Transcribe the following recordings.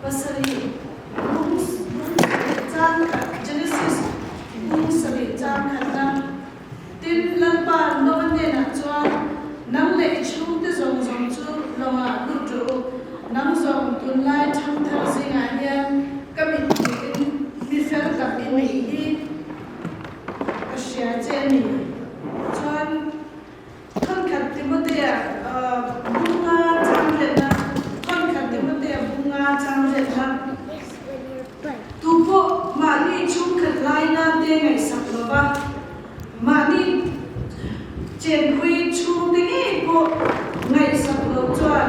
Pasarih bung bung sarih chang khat Genesis bung sarih chang khatna Tin, Lalpa Noa hnenah chuan, Nang leh i chhungte zawng zawng chu lawngah lut rawh u, nang zawng tunlai thangthar zingah hian ka mit hmuhin mi fel tak i nih hi ka hria che a ni. Chuan Thawnkhat Timothea bunga changriatna Thawnkhat Timothea bunga changriatna Tu pawh mahni chhungkhat laina te ngaihsak lova, mahni chenpui chhungte ngei pawh ngaihsak loh chuan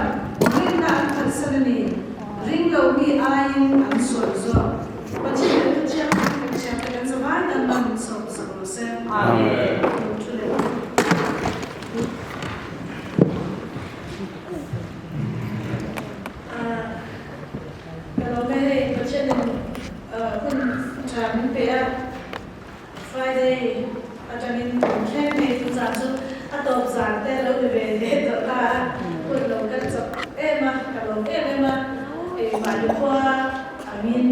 rinna an phatsan a ni. Ring lo mi aiin an sawi zawk. Pathian leh Pathian hming kan hriat te kan zavai dan man min sawm sak rawh se. Amen. Thu leh. Ka lo ve hei Pathianin hun tha min pe a, Friday atangin tum thleng hei chu zan chu a tawp zan te lo ni ve leh tawh ta a, hun lo kal chawp em a, ka lawm em em a, mahni khua angin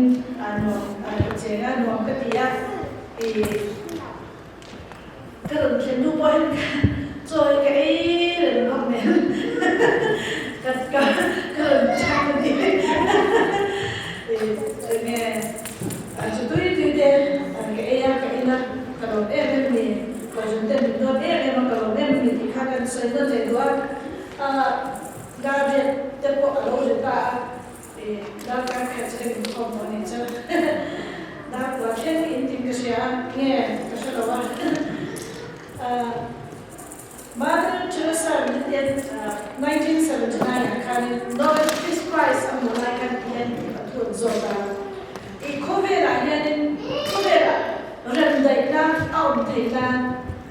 nuam ka cheng a, nuam ka ti a, Ka rawn thlen hnu pawh hian ka chaw hi ka ei reng bawk nen ka ka ka rawn chhang a ni. Enge chu tui tui te ka ei a, ka in a, ka lawm em em a ni. Kohhran ten min dawt em em a, ka lawm em em a ni tih kha kan sawi nawn leh duh a. Garden te pawh a lo ri ta a. Darkar khat chu ka inkhawm tawh nih chu. Darkua thleng in tin ka hria a, nge ka hre lo a. Mother Teresa min hian 1979 ah khanin Nobel Peace Prize a hmuh lai khan ti hian a thu an zawt a. I khawvelah hianin khawvelah remdaihna a awm theih nan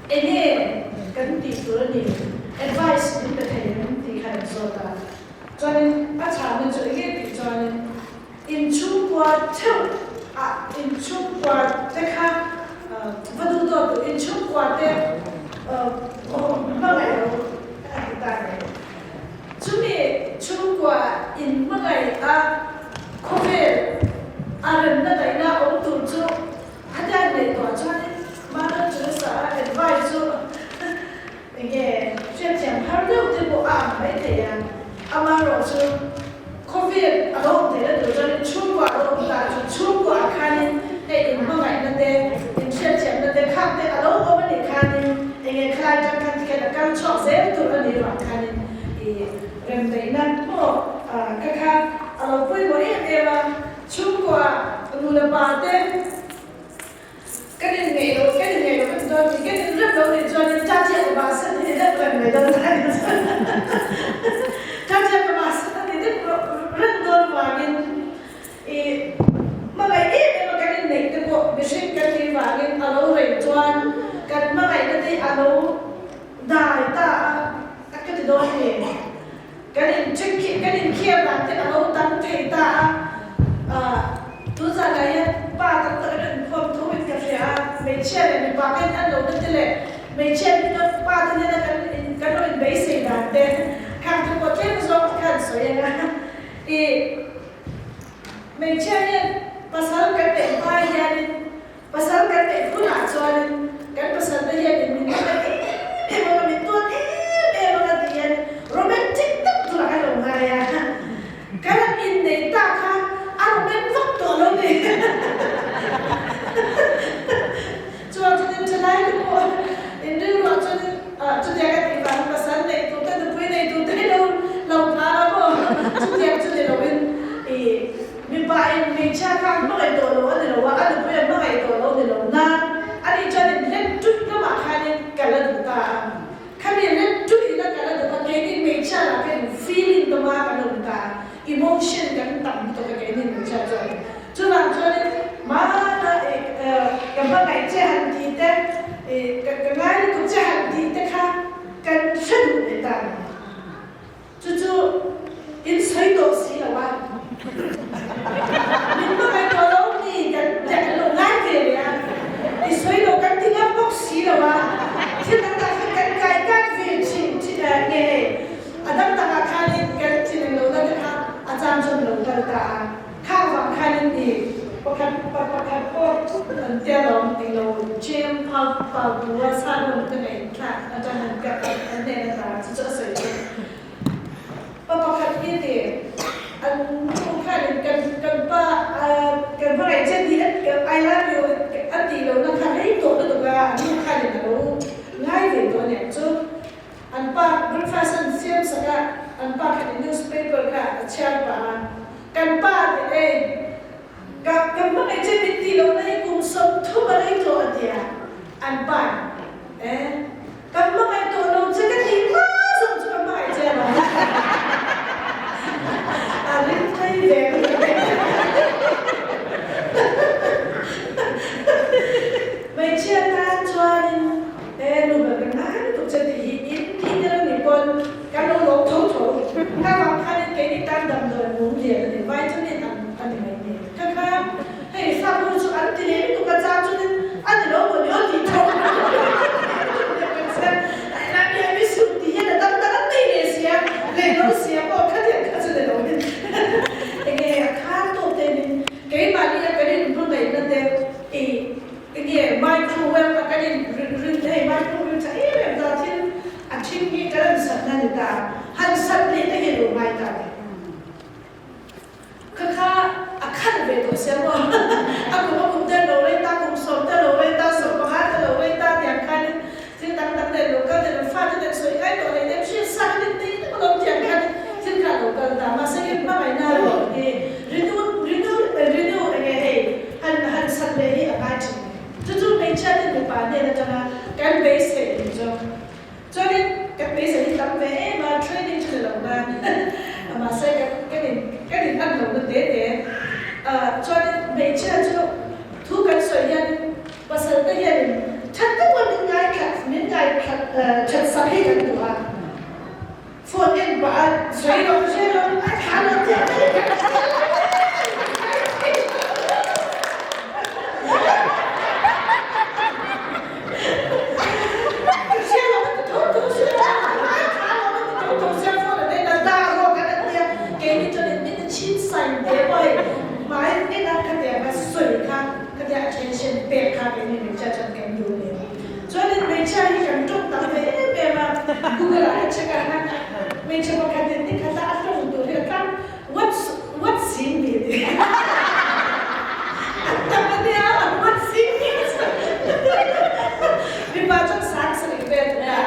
enge kan tih tur a ni, advice min pe thei em tih khan an zawt a. Chuanin a chhahna chu enge tih chuanin inchhungkua theuh ah inchhungkua te kha va duh tawh duh inchhungkua te hmangaih lo a ti ta hle. Chumi chhungkua in hmangaih a khawvel a remna daihna awm tur chu hetiang ngaihtuah chuanin Mother Teresa a advice chu Enge hriatthiam har deuh te pawh a ang mai thei a, amaherawh chu khawvel a lo awm theihna tur chuanin chhungkua a lo awm ta chu chhungkua ah khanin hei inhmangaihna te, inhriatthiamna te khak te a lo awm a nih khanin enge khalai tang khan tikhian a kal chhuak zel tur a nih vang khanin i remdaihna maw ka kha a lo pawimawh em em a, chhungkua nu leh pa te. Kan inngeih lo, kan inngeih lo kan ti dawn ni, kan inrem lo nih chuanin Chachiah ka mahse a ni deuh reng mai dawn a ni chuan Chachiah ka mahse a ni deuh reng dawn vangin i hmangaih em em a kan inneih te pawh mihring kan nih vangin a lo rei chuan kan hmangaihna te a lo dai ta a, a ka ti dawn ni. Kan in kan inkhiam dan te a lo tam thei ta a, ah tun zanah hian pa tam tak an inkhawm tho in ka hria a, hmeichhia leh mipa te an lo na te leh hmeichhia te chuan pa te nena kan in kan lo inbeisei dan te khang te pawh tlem zawng te khan sawi ang a, ih hmeichhia hian pasal kan neih hma hianin Pasal kan neih hunah chuanin kan pasal te hian in min hmangaih em em ang a, min tuan em em ang a tih hian romantic tak turah kan lo ngai a. Kan han inneih tak kha a roman vak tawh lo ni. Chuan chutin thalai te pawh in rilruah chuanin chutiang a tih vangin pasal neih tur te nupui nei tur te hi lo lo phar a maw? Chutiang chu ni loin ih Mipa in hmeichhia kha an hmangaih tawh lo a ni lo a, a nupui an hmangaih tawh lo a ni lo nan ani chuan in let ṭuih lamah khanin kal a duh ta a. Khami let ṭuih ina kal a duh kha keini hmeichhia lah kha in feeling tawma kan awm ta a, emotion kan tam lutuk a keini hmeichhia chuan. Chuvang chuanin mahna ih ka hmangaih che han tih te, ih ka ngai lutuk che han tih te kha kan hre duh leh ta a ni. Chu chu in sawi tawh si lo a, min hmangaih tawh lo ni kan tiah kan lo ngai ve leh a, i sawi lo kan ti ngam bawk si lo a, thil dang dang khan kan kai kai ve thin thin nge hei a dang dangah khanin kan thin eng lo na te kha a chang chuan lo. i pakhat pa pakhat pawh an tia lo ti lo Chem phau pau tu a sa lawm ka ngaihthlak atang an ka an hnen ata chu chu a sawi chu pa pakhat hi ti an nu khanin kan kan pa kan hmangaih che tih I love you a tih lohna kha rei tawh lutuk a an nu khanin a lo ngai ve tawh aniang chu. An pa breakfast an siam sak a, an pa khan i newspaper kha a chhiar pah a, Kan pa a ti e, ka ka hmangaih che min tih lohna hi kum 30 a rei tawh a ti a, an pa in e, ka hmangaih tawh lo che ka tih hma zawng chu ka hmangaih che alawm a ring phei ve Hmeichhia tan chuanin He nu ber ka ngai lutuk che tih hi in tih tel a nih pawn kan lo lawm tho tho. Kha vang khanin keini tan damdawi mum lian a ni, vitamin an a ni mai ni. Kha kha hei fak ru chu an ti leh lutuk a chang chuanin a ni lo maw ni aw tih tho I miss you tih hian a dang dang an nei leh sia, leh lo sia pawh khatiang kha chu ni lo in enge a khan tawk te in keimahni a kan inhmangaihna te i Enge microwave a kan in rin thei, microwave tha em em ta thil a thing hi kan han sat na ni ta, han sat leh te hi lo ngai ta ni. Kha kha a khat ve tawh sia maw a kum a kum te lo rei ta, kum 10 te lo rei ta, 15 te lo rei ta tiang khanin thil dang dang nen lo kal nen fate nen sawi ngai tawh leh nem hriat sa khanin nei tak alawm tiang khanin thil kha a lo kal ta. Mahse ke hmangaihna erawh hi renew renew renew enge hei Han han sat leh hi a ngai thin. Chu chu hmeichhia ten mipa hnen atanga kan beisei tih chu. Chuanin kan beisei hi tam ve em a, training chu ni lo nan mahse kan kan in kan in an lohna te te. Chuanin hmeichhia chu thu kan sawi hianin pasal te hianin that deuha min ngai that min ngai that that sak hi kan duh a. Phone en pah a sawi lo hre lo a tha lo teh mai. Hre lo a ti tho tho sia a tha lo a ti tho tho sia phone an en a dar rawk an an tia keini chuan in min chhin sign te pawh hei hmai en a khatiang a sawi kha khatia attention pek kha keini hmeichhia chuan kan duh a ni. Chuanin hmeichhia hi kan tawng tam ve em em a, Google ah ka check a, hmeichhe pakhatin ni khat a a tawng tur hi a tlang what's what's sin me ti an tam a nia what's sin me mipa chuan sang sarih vel a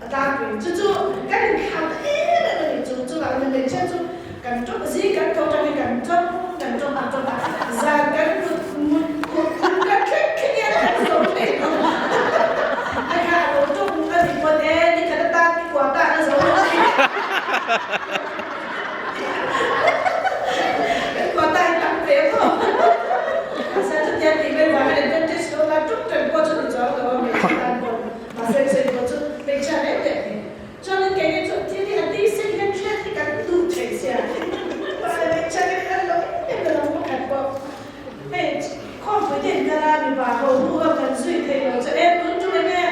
a tlangpui chu chu kan inthlau ta em em a ni chu chuvangin hmeichhia chu kan tawng zing kan tho tangin kan tawng kan tawng a tawng a zan kan mut mut khum khum kan thleng thleng hian kan zo thei lo a kha a lo tawng a ni pawn e ni khat atan ni kua tan a zo lo ni kan kua ta hi tam ve maw mahse chutia tih mai vang a advantage lo la tuk ṭan pawh chu ni chuang lo a hmeichhe tan pawh mahse sawi pawh chu hmeichhia reng reng ni. Chuanin keini chu thil hi a ti sek hian hriat hi kan duh thei sia. Mahse hmeichhia te khan lo em em lo pakhat pawh hei khawmpui te in kal a mipa ho hu a kan zui thei lo chu e tun tum enge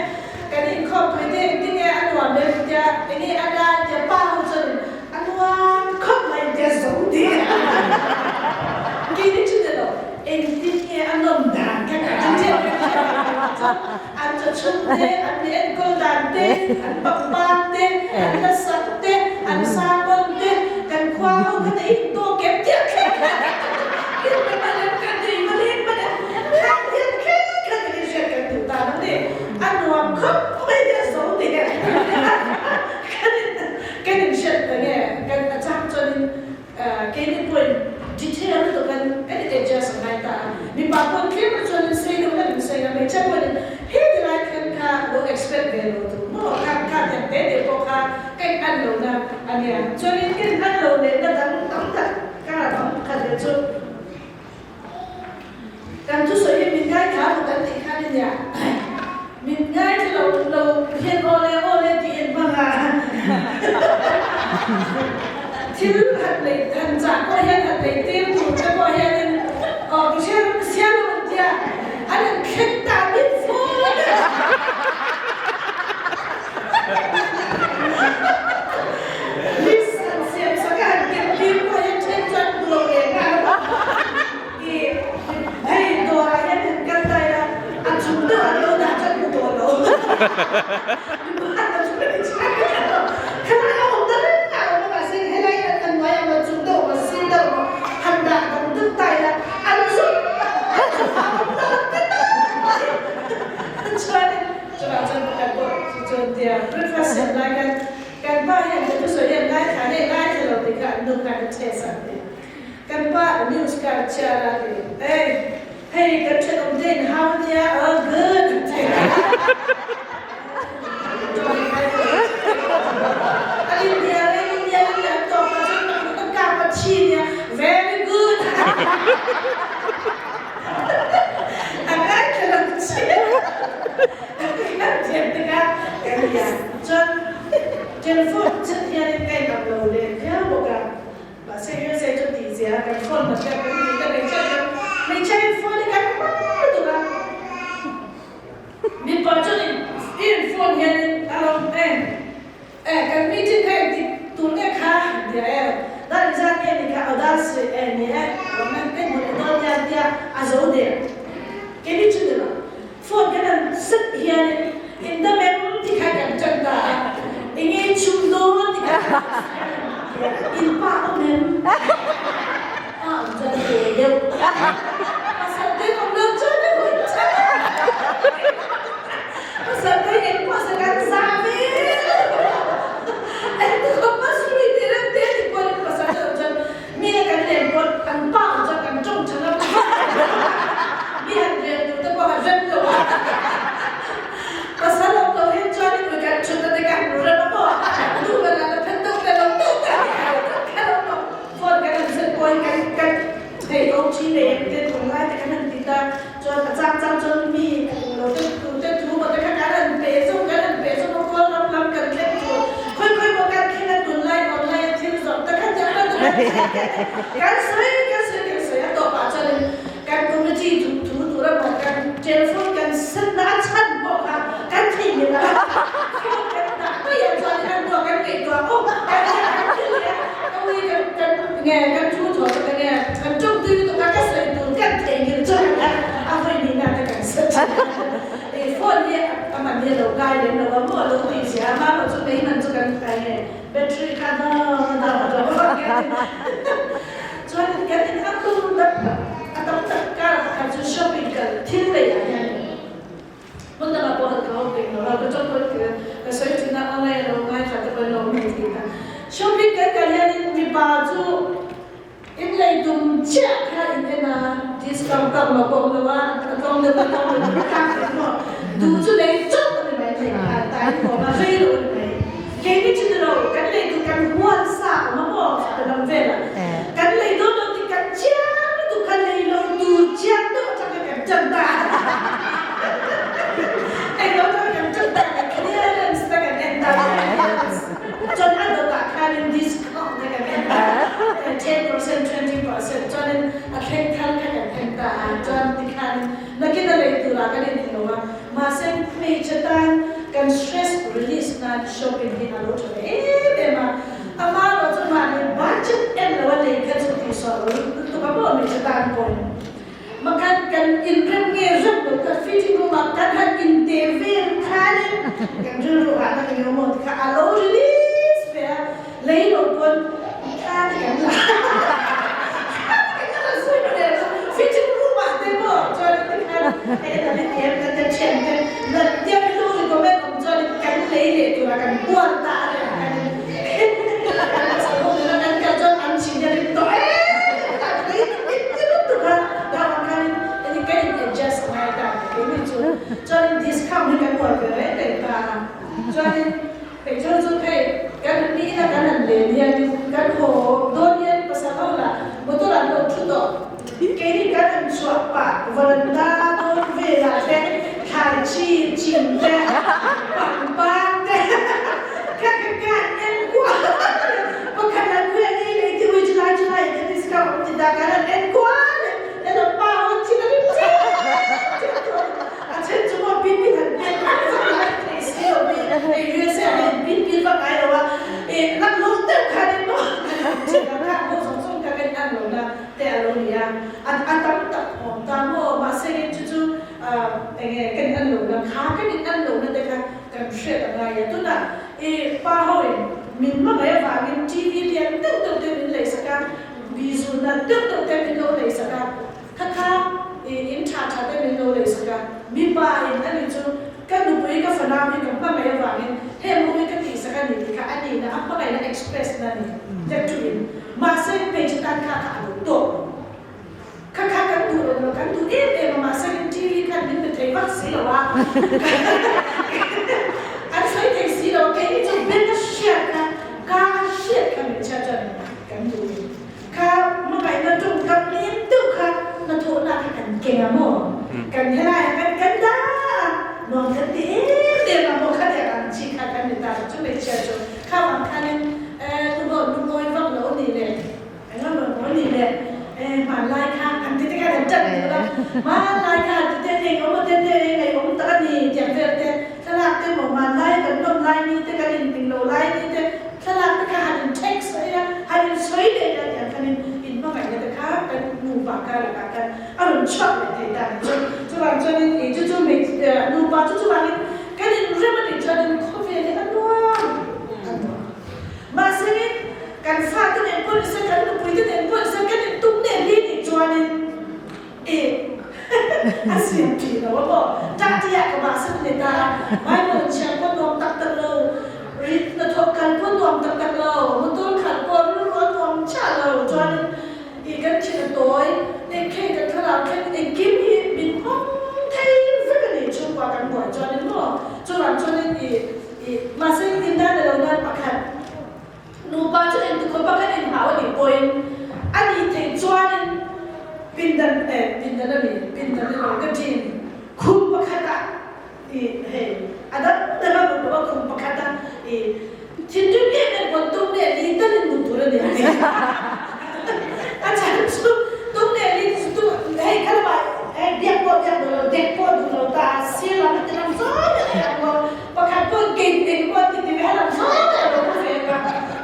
kan inkhawmpui te engtin nge a nuam em tia enge a la tia pa ho chuanin a nuam khawp mai tia zo ti keini chu ni lo engtin nge a nawm dan kha kan hriat chuan An chawchhun te, an mi enkawl dan te, an pangpar te, an hlasak te, an sermon te, kan khua ho kha te in tawk em tiang thleng khan in pe hman em kan ti va leng hman em khan hian kher khan kan inhriat kan duh ta lo ni. A nuam khawp mai te a zo ti hian kan in kan inhriat ta nge kan a chang chuanin Keini pawhin detail lutuk an kan in adjust a ngai ta a, mipa pawhin tlem a chuan in sei deuh hlek in sei a, hmeichhia pawhin heti lai khan kha lo expect ve lo tur maw, kha kha tiang te te pawh kha ka in an lo na a nia. Chuanin ka in an lo leh na dang tam tak kar a tam khat leh chu kan thusawi hi min ngaithla ru kan tih khan a nia, min ngaithla lo lo hian aw le aw le tih in hmang a, thil han lei han chah pawh hian han lei tir tur te pawh hianin aw ka hria ru ka siam lo an tia, an han thleng ta bik fo List an siam sak a han ken tir. Kan pa news ka chhiar a ti. Hey, hei kan thenawm te in hau ania, oh good an ti. A India le India in an tawk ah cun kan kap a thi nia, very good. A ngai thla lo chi. Kan thiam tikah kan lian. Cun telephone cun hian in kai ngam lo le viau bawk a. Mahse USA chu tih zia kan phone hman kha kan ti ta hmeichhia kan hmeichhia in phone hi kan hmang lutuk a, mipa chuan in in phone hian in a lo eh eh kan meeting kha engtik tur nge kha tia e dar inzat nge ni kha aw dar si eh ni e lawm em em hmu leh dawn nia tia a zo der keini chu ni lo phone kan han zet hian in in dam em ti kha kan tan ta a enge i chhum dawn ti kha in pa awm em a awm chuan a ke deuh pasal te awm lo chuan a hun chuan pasal te eng pawh sa kan za ve engtikawp a suri ti reuh te ti pawhin pasal te awm chuan Mi a kan len pawh an pa ang chuan kan tawng tha ngam mi han len tur te pawh a rem lo a, pasal awm lo hian chuan in ui kan thut a te kan hmu rem a maw, nu ka la la phen deuh te lo deuh te ka lo lo phone kan han zet pawhin kan kan hei OT nei em te tunlai te kan han ti ta chuan a chang chang chuan mi lo te tu te thu maw te kha kan han pe zawng kan han pe zawng a kawl ram lam kan thleng tur khawi khawi maw kan thleng a tunlai online a thil zawrh te kha kan sawi kan sawi kan sawi a tawpah chuanin kan committee thu thu tur a maw kan telephone kan sen na a chhan pawh kha kan theihnghilh a phone kan dah mai ah chuanin a hnuah kan ngaihtuah aw kan kan thil leh a ka ui kan kan nge kan thu thaw te ka nge kan tawngtui lutuk a ka sawi tur kan theihnghilh chuan a vawi nihna te kan sa thin a i phone hi a man hi a lo kai lem lo a maw a lo tih zia a mah erawh chu mei man chu kan kai nge battery kha dawng a dawng a dawng vak nge chuan kan in a tum tak a tam tak kar pakhat chu shopping kal thil lei ah hian hmun dangah pawh ka awm reng lo a ka chawp pawh ka sawi thin a online a lo ngaithla te pawh in lo awm thei thin a shopping kan kal hianin mipa chu In lei tum chiah kha in en a, discount tam lo pawh awm lo a, a tlawm deuh a tlawm deuh a tlak thei maw? Duh chu lei chawp a ni mai thei a, tai ni awm a, rei lo a ni mai. Keini chu ni lo, kan lei duh kan huan sa awm a maw ka dam vel a, kan lei dawn lo tih kan chiang lutuk kha lei lo tur chiang deuh atang kha kan tan ta a, eng lo atang kan tan ta a, clearance te kan en ta a. Chuan a dawtah khanin discount te kan en ta a, 10%, 20% chuanin a thleng thar kha kan en ta a, chuan tikhanin nakin a lei turah kan inhmu lo a, mahse hmeichhe tan kan stress release nan shopping hi a lo tha ve em em a, amah erawh chu mahni budget en lo a lei kha chu tihsual lo lutuk a maw hmeichhe tan pawhin. Makhat kan inrem nge rem lo kha fitting room ah kan han inte vel khanin kan rilru ah na eng emaw ti kha a lo release ve a, lei lo pawn thla te kan la thla te kan la zui mai lo fitting room ah te pawh chuan ti khan hei a ni em kan kan thian te na tiang hi lu recommend awm chuan kan lei leh tura kan buan ta a reng khanin kan kal chuan an chhin hian in tawh em tak lei Chuanin discount hi kan buai ve reng reng ta a, chuanin petrol chu hei kan mi ina kan han len hianin kan haw dawn hian pasal ho lah motor an lo thu tawh, keini kan han chhuah pah varanda dawn velah te thlai chi chin te pangpar te kha kha khan en kual pakhat an khuih a ni lei ti ui chulai chulai te discount awm ti ta kan han en kual e e lo pa ho thin a rim chiam chiam tawh a then chu maw pin pin han pek vak vak lai thei si lo mi hei USA ah hian pin pin vak ngai lo a e lak lo deuh khan in maw thin ang kha ho zawng zawng kha kan an lo na te a lo ni a a tam tak awm ta maw mahse chu chu enge kan an lo na kha kan in an lo na te kha. hriat a ngai a. Tunah i pa hoin min hmangaih avangin TV lian deuh deuh te min leisak a, bizu nalh deuh deuh te min lo leisak a, kha kha i in tha tha te min lo leisak a. Mipa in ani chu ka nupui ka fanau hi ka hmangaih avangin heng ho hi ka tihsak a ni tih kha a nihna a hmangaihna express na a ni tattoo in. Mahse hmeichhe tan kha kha a lo tawk lo. Kha kha kan duh lo lo, kan duh em em a, mahse in TV khan min pe thei vak si lo a, an sawi thei si lo a, keini chu beng a hriat kha, ka a hriat kha min chhiat chuan kan duh ni. Kha hmangaihna tawngkam lem deuh kha hnathawhna kha kan keng a maw, kan helai ah khan kan dah a, nuam kan ti em em a maw, khatiang ang chi kha kan ni ta chu hmeichhia chu kha vang khanin tumaw lungawi vak lo ni le. Engemaw maw ni le, hmanlai kha an ti te khan an ṭan duh la, hmanlai kha an ti te eng awm te te eng ei awm tak a ni tih vel te, thlalak te maw hmanlai kan nawm lai ni te kan inping lo lai ni te thlalak te kha han in text sawi a, han in sawi leh la tiang khan in inhmangaihna te kha kan nupa kar lakah khan a rawn chhuak leh thei ta a ni chu. Chuvang chuanin ih chu chu hmeichhe nupa chu chuvangin kan inrem a nih chuanin khawvel hi a nuam a nuam. Mahse, kan fate nen pawh nise, kan nupuite nen pawh nise, kan intum leh hle nih chuanin e a siam tih lo a maw? Tah tihah ka mahse ka ni ta a, Bible chhiar pawh nuam tak tak lo, rit hnathawk kal pawh nuam tak tak lo, motor khalh pawh rilru a nuam chiah lo chuanin i kan thin a tawi, engkhei kan thlarau thleng engkim hi min hmang thei vek a ni chhungkua kan buai chuanin maw? Chuvang chuanin i I mahse in dan a lo dan pakhat nupa chu engti khawp a kan inhau a nih pawhin a nih theih chuanin pindan eh pindan a ni pindan a lo ka ṭin khum pakhatah i hei a dang dang a mut lo a khum pakhata i thinrim em em pawn tum leh li talin mut tur a ni a ti a chhan chu tum leh li chu tum hei kha lamah hei biak pawh biak duh lo dek pawh duh lo ta sir lam a ti lam zawng a ni ang maw. Pakhat pawh kei eng pawh ti ti ve lam zawng a lo mu ve ka.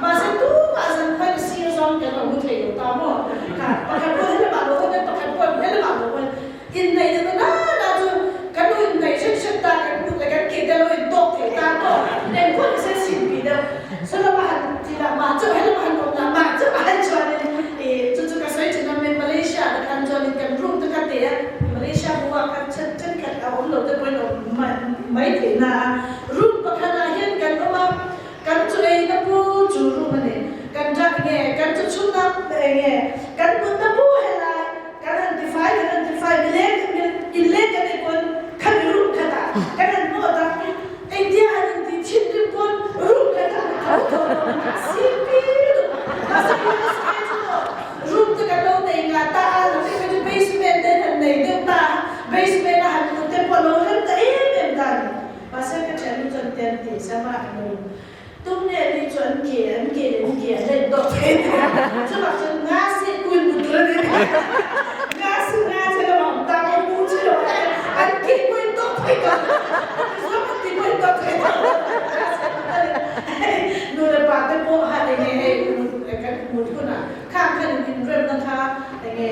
Mahse tumah zan khuan sir zawng kan lo mu thei lo ta maw? Kha pakhat pawh helamah lo hawn a, pakhat pawh helamah lo hawn. Inneih na na na chu kan lo inneih hrep hrep ta, kan kut leh kan ke te lo intawk thei ta maw? Eng pawh nise chhimpi deuh. Saw lamah han ti lah mah chauh, helamah han awm lah mah chauh a han chuanin ih chu chu ka sawi thin a, Malaysia te khan chuanin kan room te kha te a, Malaysia buah khan then thenkhat a awm lo te pawhin awm mai theih na a, room pakhatah hian kan awm a, kan chu eina pu chu room a ni, kan rak nge, kan chu chhunna nge, kan mutna pu helai, kan han tifai, kan han tifai, mileng inleng kan ei pawn khami room khatah kan han hmuat a, engtia han intih thin rim pawn room khatah an tho tho lo, simpi lutuk, mahse USA chu maw room te kan lo nei ngah ta a, lo hei chu basement te an han nei deuh ta a, Basement a han hmuh te pawh lo rem ta em em ta a ni. Mahse ka thiannu chuan te an tih sam a, an lo tum nge ni chu an ke an ke leh an ke an la intawk thei ta a. Chuvang chuan nga si kui hmu tur a ni ta. Nga si nga che lamah awm ta maw mu che lo ta an ke pawh intawk thei ta. Mizoram an ti pawh intawk thei ta lo. Hei nu leh pa te pawh han enge hei kan hmut hunah khang khan inremna kha enge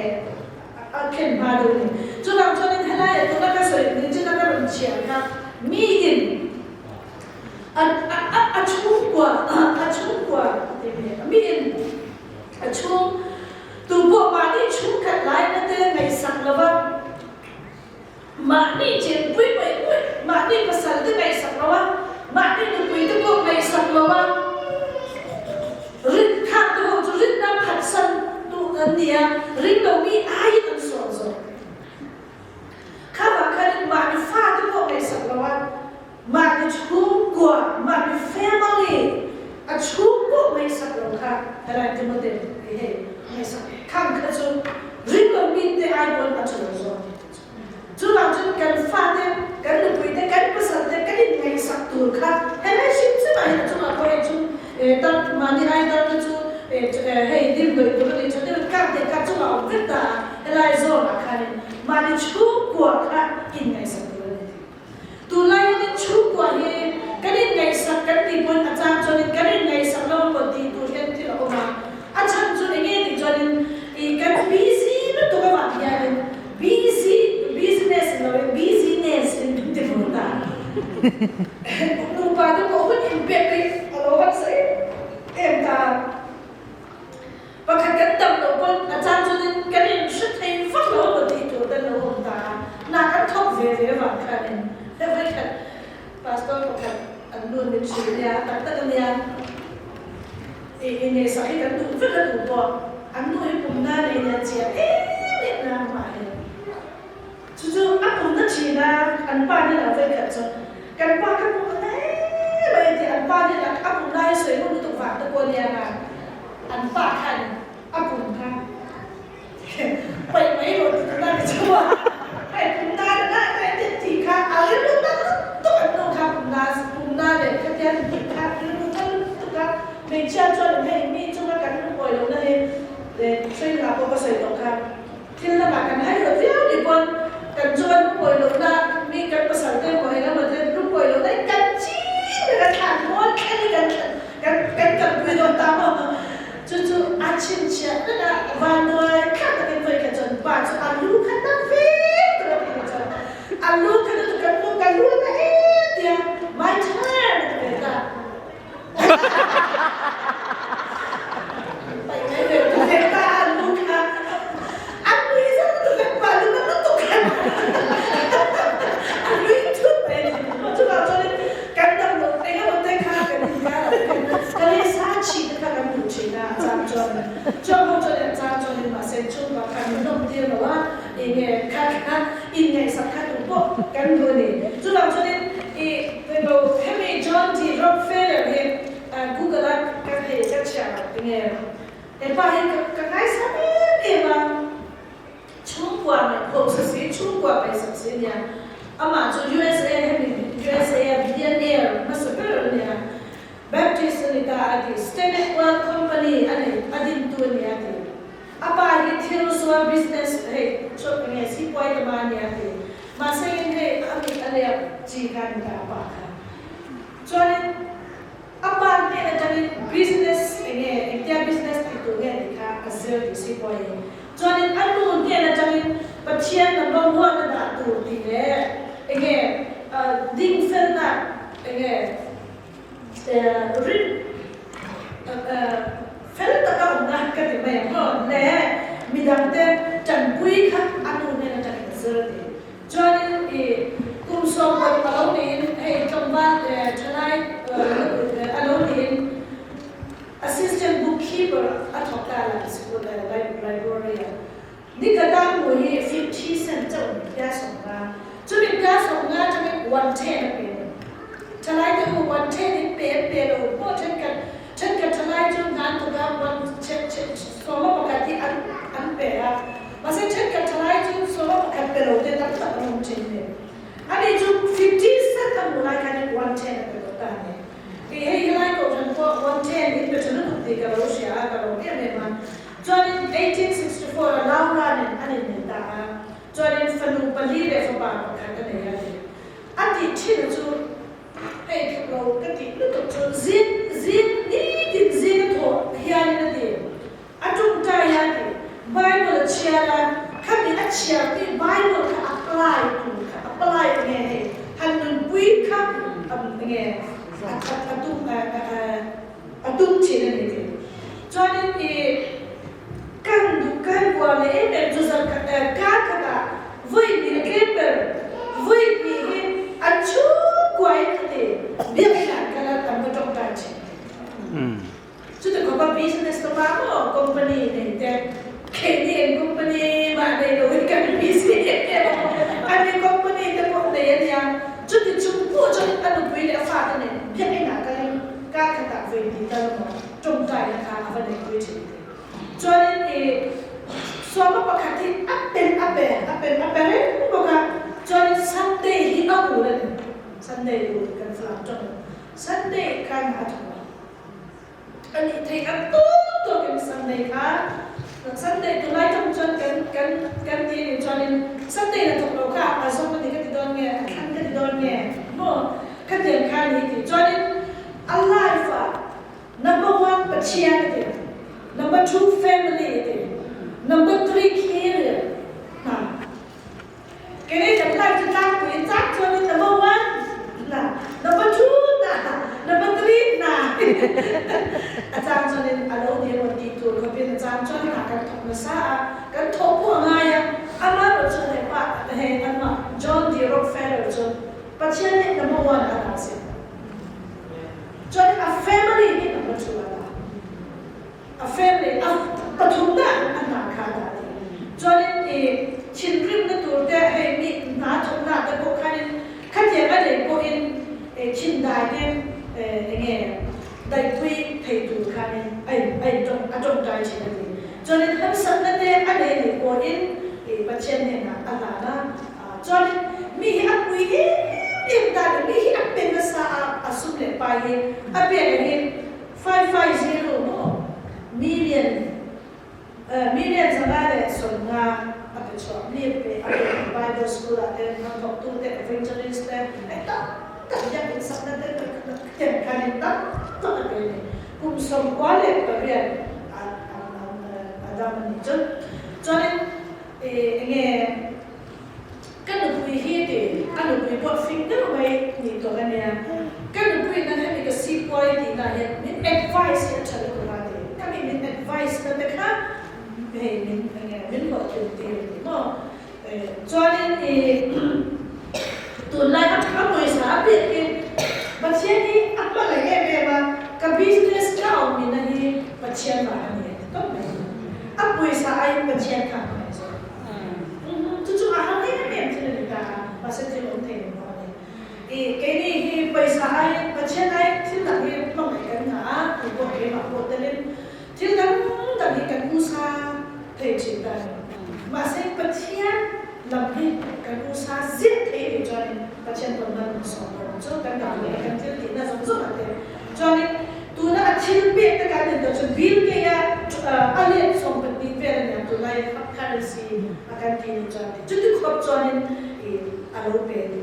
A khen hma deuh a ni. Chuvang chuanin helaiah tuna ka sawi ni china ka rawn chhiar kha miin a a a chhungkua a chhungkua miin a chhung tu pawh mahni chhungkhat laina te ngaihsak lova mahni chenpui mai mai mahni pasal te ngaihsak lova mahni nupui te pawh ngaihsak lova Rin thak te ho chu rinna phatsan tu an ni a, ring lo mi aiin an sawn zawk. Kha vang khanin mahni fate pawh ngaihsak lo a, mahni chhungkua, mahni family a chhung pawh ngaihsak lo kha helai Timote hei hei ngaihsak khang kha chu ring lo mi te ai pawn a tha lo zawk a ni tih chu. Chuvang chuan kan fate, kan nupuite, kan pasalte kan inngaihsak tur kha helai hrim hrim ah hian a chungah pawh hei chu tar mahni ai tar te chu hei dim dawih tur a nih tha deuh in kar teh kha chungah awm vek ta a, helai zawn ah khanin mahni chhungkua kha inngaihsak tur a ni tih. Tunlai hianin chhungkua hi kan inngaihsak kan tih pawn a chang chuanin kan inngaihsak lo maw tih tur hian thil a awm a, a chhan chu enge tih chuanin ih kan busy lutuk avang hianin busy business ni loin busyness in min ti vur ta. Nupa. nu min hrilh nia, tak tak a nia. I inngaihsak hi kan duh vek a duh pawh an nu hi pum na nei nia chiah em em na amah hi. Chu chu a pum na thin a, an pa nen a vei khat chu kan pa kha pum a hle mai a ti, an pa nen a pum lai a sawi ngun lutuk vang te pawh a nia nga, an pa khan a pum kha paih mai rawh ti ta na ka chu a, hei pum na na na na ti tih kha a rilru na lutuk an nu kha pum na pum na leh khatia an tih kha rilru na lutuk a, hmeichhia chuan hei mi chunga kan lungawi lohna hi training ah pawh ka sawi tawh kha. Thil lamah kan hai lo viau ni pawn kan chuan lungawi lohna mi kan pasal te emaw eng emaw te lungawi lohna hi kan chin ber a thlan mual thleng hi kan kan kan kalpui dawn ta maw? Chu chu a chhinchhiah vek a, vanduai thlak takin vawi khat chuan pa chu a lu kha na vek tur a ni chuan a lu kha na chu kan lu ka lu a na em tia my turn a ti ve ta. Hemi John D. Rockefeller hi Google a ka hei ka chhiar loh tinge hepa hi ka ngaihsam em em a, chhungkua ngaih hausa si, chhungkua ngaihsak si ania, amah chu USA hemi USA a billionaire hmasa ber ania, Baptist a ni ta a ti, Standard Oil Company a nei a dintu ania a ti. A pa hi thil zuar business hei chawp enge sipuai lama a nia ti. Mahse in hei a mit a lep chi kha ni ta a pa kha. Chuanin a pa hnen atangin business enge engtia business tih tur nge tih kha a zir tih sipuai hi. Chuanin a nu hnen atangin Pathian number one a dah tur tih leh enge ding felna enge Rin fel taka awmna ka ti mai ang maw? Le midangte tanpui kha a nu hnen atangin a zir a ti. Chuanin i kum 70 a lo niin hei tlangval thalai a lo niin assistant bookkeeper a thawk ta la sikul library-ah. Nikhat a hmuh hi 50 cent chauh ni pia 50, chumi pia 50 atangin 1 ten a pe lo. Thalai te u 1 ten in pe em pe lo pawh thenkhat thenkhat thalai chu hnan tuka one 11 hi an an pe a, mahse thenkhat thalai chu 11 pe lo te tam tak an awm thin ve. Ani chu 50 cent a hmuh lai khanin 1 ten a pe lo ta a ni. Kei hei helai kohhran pawh 1 ten in pe tha lutuk tih ka lo hria a, ka lawm em em a. Chuanin 1864 a Laura nen an inneih ta a, chuanin fanu pali leh fapa pakhat a nei a ni. A tih thin chu hei thuk lo ka tih lutuk chu zing zing nitin zing a thawh hianin a ti. A tawngtai a ti. Bible a chhiar a, khami a chhiar tih Bible kha apply tur kha apply enge hei han nunpui kha enge a tum A tum thin a ni tih. Chuanin i kan duh kan kual leh em em chu zan khat eh kar khatah vawi hnih a tlem ber vawi hnih hi an chhungkua in ka ti biak hian ka la tam ka tawngtai thin. Chuti khawpa business ka pa maw company nei te keini eng company mah nei lo in kan busy em em a ani company te pawh nei a nia chuti chung pawh chuan a nupui leh a fate nen biak inah kalin Kar khatah vawi hnih tal emaw tawngtaina kha a va neihpui thin te. Chuanin i suama pakhat hi a pen a pe a pen a pe reng bawk a, chuanin Sunday hi a ul a ni. Sunday ul kan flam tawng a, Sunday khan a thawk a. A nih theih ang tawk tawkin Sunday kha Sunday tunlai tawng chuan kan kan kan ti a nih chuanin Sunday la thawk lo kha a zawng a ni ka ti dawn nge a thlan ka ti dawn nge maw Khatiang kha ni tih chuanin a life ah number one Pathian a ti, number two family a ti, number three career hna. Kei kan life chu tlangpui in chak chuanin number one hna, number two hna, number three hna a chang chuanin a lo ni emaw tih tur khawpin a chang chuan hna kan thawk nasa a, kan thawk pawh a ngai a, amaherawh chu hepa hei anmah John D. Rockefeller chu Pathian nih number one a dah si. thin a ni. Chuanin harsatna te a nei nih pawhin Pathian hnenah a hlan a. Chuanin mi hi a pui em em ta ni, mi hi a pe nasa a, a sum leh pai hi a pek angin 550 maw million million 150 a pe chhuah mi a pe a pe Bible school ah te hnathawktu te evangelist te hei tam tak hian insakna te ten khanin tam tak a pe a ni. Kum 98 a dam a nih chu. Chuanin enge ka nupui hi ti a nupui pawh fing deuh mai nih tawh a nia. Ka nupui in hemi ka sipuai tihna hian min advice hi a tha lutuk a ti. Ka mi min advice na te kha hei min enge min hlawhtlin tir a ni maw. Chuanin i tunlai a tha pawisa a piah hi Pathian hi a hmangaih em em a, ka business ka awmina hi Pathian vang a ni a ti tawp mai. A pawisa aiin Pathian kha a hmangaih zawk. Chu chu a har em em thil a ni ta a, mahse thil awm thei lo pawh a ni. I keini hi pawisa aiin Pathian aiin thil dang hi hmangaih kan ngah a, tu pawh keimah pawh telin Thil dang dang hi kan usa thei thin ta a ni. Mahse Pathian lam hi kan usa ziah thei nih chuanin Pathian pawn hman min sawm dawn chu kan dang leh kan thil tihna zawng zawng ah te chuanin tuna a thil pek te kan en tawh chu bill keia a let 12 vel a nia tunlai currency a kan tih nih chuan chuti khawp chuanin a lo pe a ni.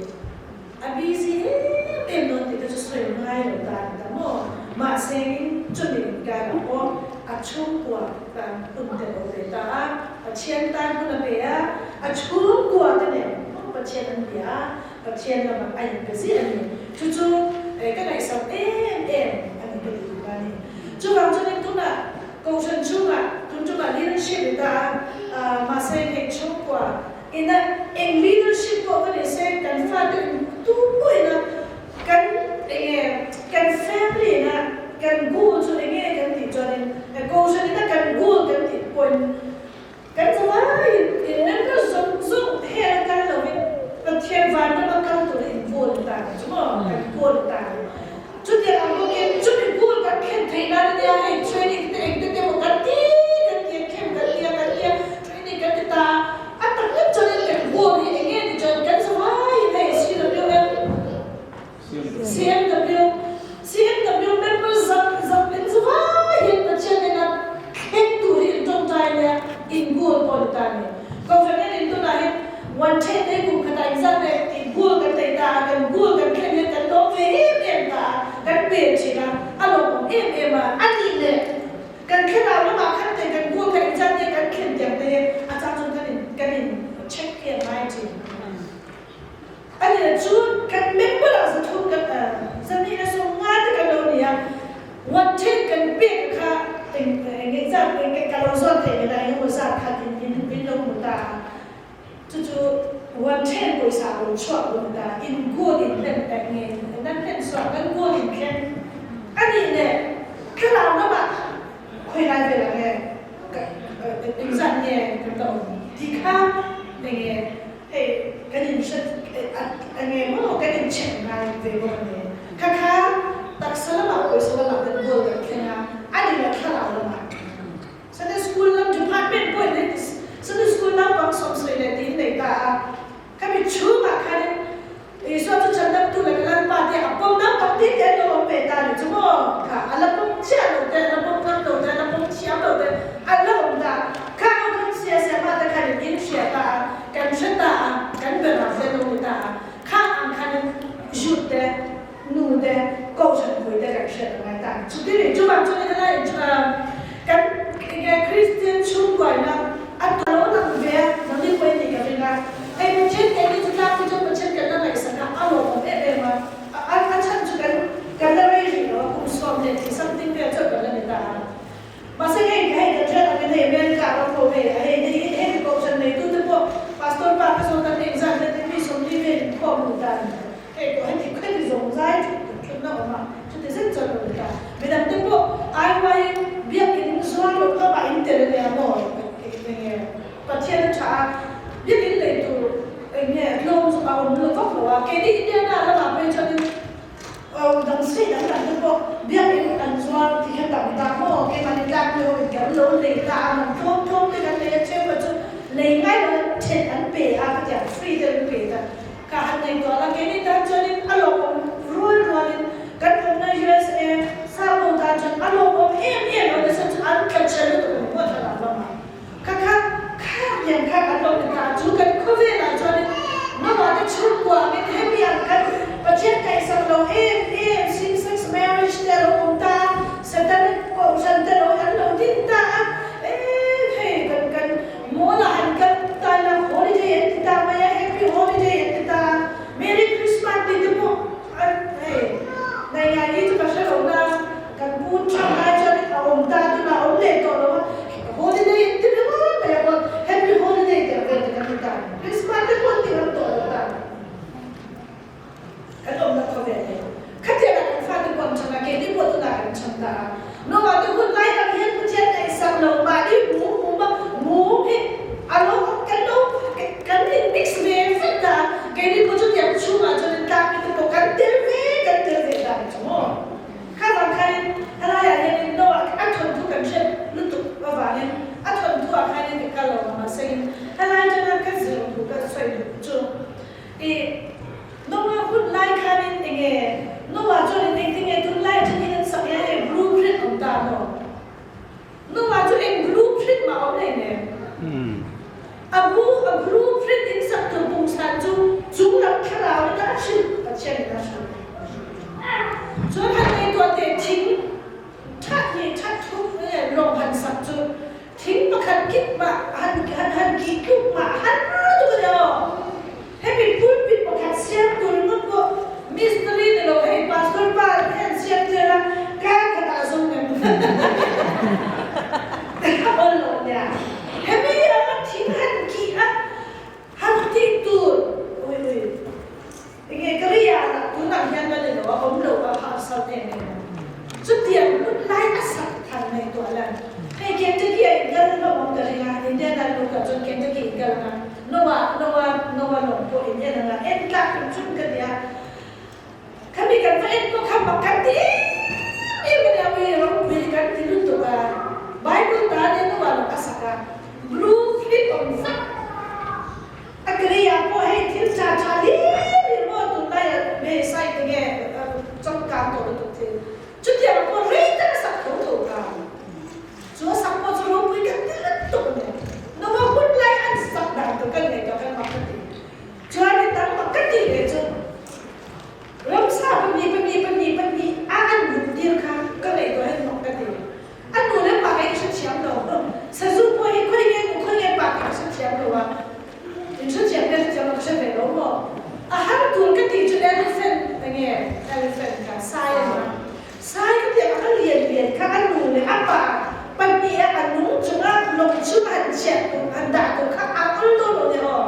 A busy em em dawn tih te chu sawi ngai lo ta ni ta maw? Mahse in chumi inkarah pawh a chhungkua tan hun te lo pe ta a, Pathian tan hun a pe a, a chhungkua te nen pawh Pathian an bia a, Pathian lamah a inpe ziah a ni. Chu chu ka ngaihsak em em a ni ka ti duh ta a ni. Chuvang chuanin tunah Kohhran chhungah tun tumah leadership ni ta a, mahse hei chhungkua Ina eng leadership pawh ka ni se kan fate tu pawhin a kan enge kan family ina kan goal chu enge kan tih chuanin kohhran ina kan goal kan tih pawhin kan zavaiin in member zawng zawng hel a kal lovin Pathian vanram a kal tur in goal ni ta ang chu maw kan goal ni ta ang chutiang ang bawkin chumi goal kan thlen theih nan ania hei training te engte te maw kan ti kan ti a camp kan ti a kan ti a training kan ti ta a. A tak lek chuanin kan goal hi eng nge ni chuan kan zavaiin hei CWM, CMW, CMW member zak zak in zavaiin Pathian hnena thleng tur hi in tawngtai nia in goal pawh ni ta a ni. Kohhran hian in tunah hian one then nei kum khatah inzat leh tih goal kan nei ta a, kan goal kan thlen hian kan lawm ve em em ta a, kan pem thin a, a lawmawm em em a, a nih leh Kan thlarau lamah khan te kan goal kha inzat nge kan thlen tiang te hi a chang chuan kan in kan in check hi a ngai thin. A ni le chu kan member ah zathum kan zahnih le sawmnga te kan lo ni a, one then kan pek a kha eng eng engzat eng ka lo zawn theih ve la engemaw zat khan in in min lo hmu ta a, chu chu one then pawisa a lo chhuak lo ni ta, in goal in hlen eng nge nan hlen chhuak nan goal in thleng a nih le. Thlarau lamah khawi lai vel ang e, engzat nge kan la awm tih kha enge hei kan in hre enge maw kan in check ngai ve bawk a ni. Kha kha taksa lamah pawisa lamah kan goal kan thleng a, a ni lo thlarau lamah. Sunday school lam department pawhin hei Sunday school naupang sawmsawi leh tiin nei ta a, khami chhungah khanin Isua chu chhandamtu leh ka Lalpa te a pawm naupang tih te an lo awm ve ta a ni chu maw? Kha a la pawm chiah lo te, a la pawm ngam lo te, a la pawm thiam lo te an la awm ta. Kha ho khan sia sia hma te khan in in hria ta a, kan hre ta a, kan ber ang te an lo ni ta a. Kha ang khanin Jude te, nu te, Kohhran pui te kan hriat a ngai ta a ni. Chuti ni, chuvang chuan in helai kan Kristian chhungkuaina a lo lang ve a, nangni pawh in nih ka ring a. Hei Pathian kan ni chu tlangpui chuan Pathian kan la ngaihsak a, a lawmawm em em a, a chhan chu kan kan la rei rih lo a, kum sawm leh tih something vel chuan kan la ni ta a. Mahse hei hei kan hriat angin hei America a ram ho hei a hei hei hei hemi kohhran neitute pawh Pastor pa ka zawt a hei engzat vel te mi 40 vel inkhawm a ni ta a ni. Hei pawh heti khawti zawng zai thutna awm a, chuti zet chuan a ni ta. Midangte pawh IY biakin zuar loh lamah in tel a nia maw enge Pathian a tha a, biakin lei tur eng nge tlawm chu a awm lo vak lo a, keini Indiana lamah phei chuanin dang state dang dang te pawh biakin an zuar tih hian tam ta maw keimahni tlak ho in kan lo lei ta a, man tlawm tlawm te kan lei a, cheu kha chu lei ngai lo in then an pe a ka ti ang, free te an pe ta. Ka han nei tual a, keini tan chuanin a lawmawm rual rualin kan awmna USA Sap ho tan chuan a lawmawm em em lo nasa chu an tla chhe lutuk ang pawh thla lam a. Kha kha kha lian kha kan lo ni ta chu kan khawvelah chuanin Noah te chhungkua angin hemi ang kan Pathian kaihsak lo em em same sex marriage te a lo awm ta a, Satanic kohhran te lo an lo din ta a, em hei kan kan Mall ah han kal ta ila holiday an ti ta mai a, happy holiday an ti ta a, Merry Christmas tih te pawh an hei ngaih hi chu ka hre lo na, kan pu Trump lai chuan a awm ta tunah a awm leh tawh lo a, holiday an ti ringawt mai a pawh happy holiday tih ang vel te kan ti ta, Christmas te pawh an ti ngam tawh lo ta. Kan awmna khawvel hi khatianga kan fate pawh an chhan a, keini pawh tunah kan chhan ta a. Noah te hun lai ang hian Pathian ngaihsak lo mahni mum mum a, mum hi a lo kan lo kan in mix ve vek ta a, keini pawh chutiang chhungah chuan in tlangmi te pawh kan tel ve kan tel ve ta ni chu maw. Kha vang khanin helaiah hianin Noah a thawnthu kan hriat lutuk avangin a thawnthu ah khanin ka kal lo ang mahse in helai atanga ka zir thu ka sawi duh chu I Noah hun lai khanin enge Noah chuanin engtinge tunlai atangin an sak hian hei blueprint awm ta maw? Noah chu eng blueprint mah awm hlei nen. A bu a blueprint in sak tur pumsan chu chung lam thlarau in a hrilh Pathian in a hrilh. Chuan han ngaihtuah teh thing that hnih that thum lawng han sak chu Thing pakhat kip mah han han han kih tluk mah han lutuk a ni aw. Hemi pulpit pakhat siam tur ringawt pawh mistiri ni lo hei pastor pa hian siam tir a kar khatah zawng em a awl lo nia. Hemi anga thing han kih a han tih tur ui ui enge ka ria lah tunah hian la ni lo a awm lo a harsat em em a. Chutiang hun lai a sak than ngaihtuah lan. Hei Kentucky a inkal hlawm awm ka ring a, Indiana Luka chuan Kentucky inkal ang a, Noah, Noah, Noah lawng pawh in en ang a, en tlak hrim hrim ka ti a. Khami kan va en pawh kha mak kan ti em em a nia, ui ropui hi kan ti lutuk a. Bible tan in Noah lawng a sak a, blue flip awm vek. A keliah pawh hei thil tha tha hlir hlir maw tunlaiah me site enge changkang tawh lutuk thil chutiang pawh rei tak a sak tho tho ka chu a sak pawh chu ropui kan ti lutuk a ni. Nova hun lai an sak dan tur kan ngaihtuah kan mak ka ti. Chuan i tam mak ka tih leh chu ramsa pahnih pahnih pahnih pahnih a an mut tir kha ka ngaihtuah hian mak ka ti. A nu leh pa kei ka hrethiam lo. Sazu pawh hi khawi nge nu khawi nge pa tih ka hrethiam lo a. In hrethiam nge hrethiam lo ka hre ve lo maw. A har tur ka tih chu elephant enge elephant kha sai a nia. Sai ka tih ang a lian lian kha a nu leh a pa pahniha a nung chunga lawng chhung a han chhiah tur han dah tur kha a awl dawn lo nia aw.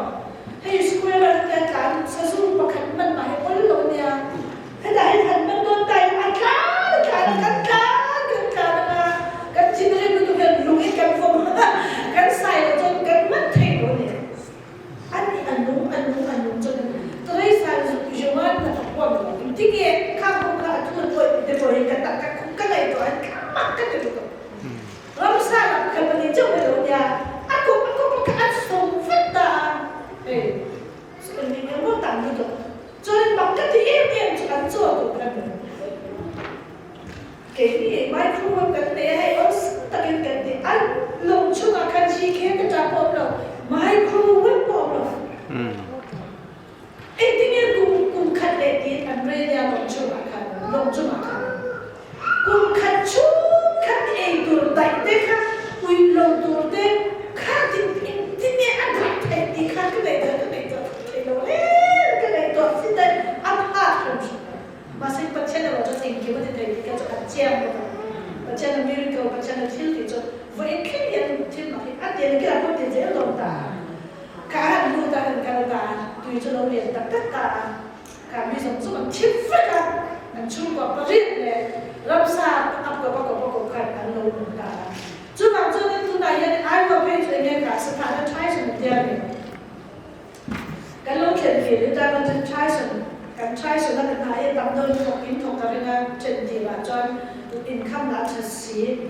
Hei square a tia tlan sazu pakhat hman mah hi awl lo nia. Hetah hian han man dawn ta ila a tlan a tlan a, kan tlan kan tlan ang a, kan thinrim lutuk hian lung in kan vawm a, kan sai loh chuan kan man thei lo a ni. A ni a nung a nung a nung chuan Teresa Joan na tak pawh a ni lo. Engtin nge khang ho kha a thu an awih te pawh hi ka tak ka ka ngaihtuah hian ka mak ka ti lutuk. Ramsa lam kha pahnih chauh hi a lo nia, a kawp a kawp a kha a sawm vek ta a, hei. Eng emaw tam lutuk. Chuanin mak ka ti em em chu an chaw tur kha ni. Keini microwave kan nei a, hei awlsam takin kan ti. An lawng chungah khan hi khen te ta pawh awm lo, microwave pawh awm lo. Engtinge kum kum khat leh tiin an rei nia lawng chungah khan, lawng chungah khan. Kum khat chhung khan ei tur daih te kha uih lo tur te kha tin engtin nge a dah theih tih kha ka ngaihtuah ka ngaihtuah thei thei lo em ka ngaihtuah fit a a phak hrim hrim a. Mahse Pathian erawh chuan engkim a ti thei tih kha chu a chiang bawk a. Pathian a miracle, Pathian a thil tih chu vawiin thleng hian thil mak hi a ti a ni kila pawh ti zel dawn ta a. Ka han lut a kan kal ta a, tui chu lo lian tak tak ta a. Ka mi zawng zawng an thim vek a, an chhungkua pariat leh ramsa a kawp a kawp a kawp khan an lo awm ta a. Chuvang chuanin tunah hian Iowa phei chu enge ka sathahna Tyson a tia ni. Kan lo thlen ve leh ta kan Tyson, kan Tyson a ka hna e damdawi thawk in thawk ka ring a, then tirah chuan inkham lah tha si.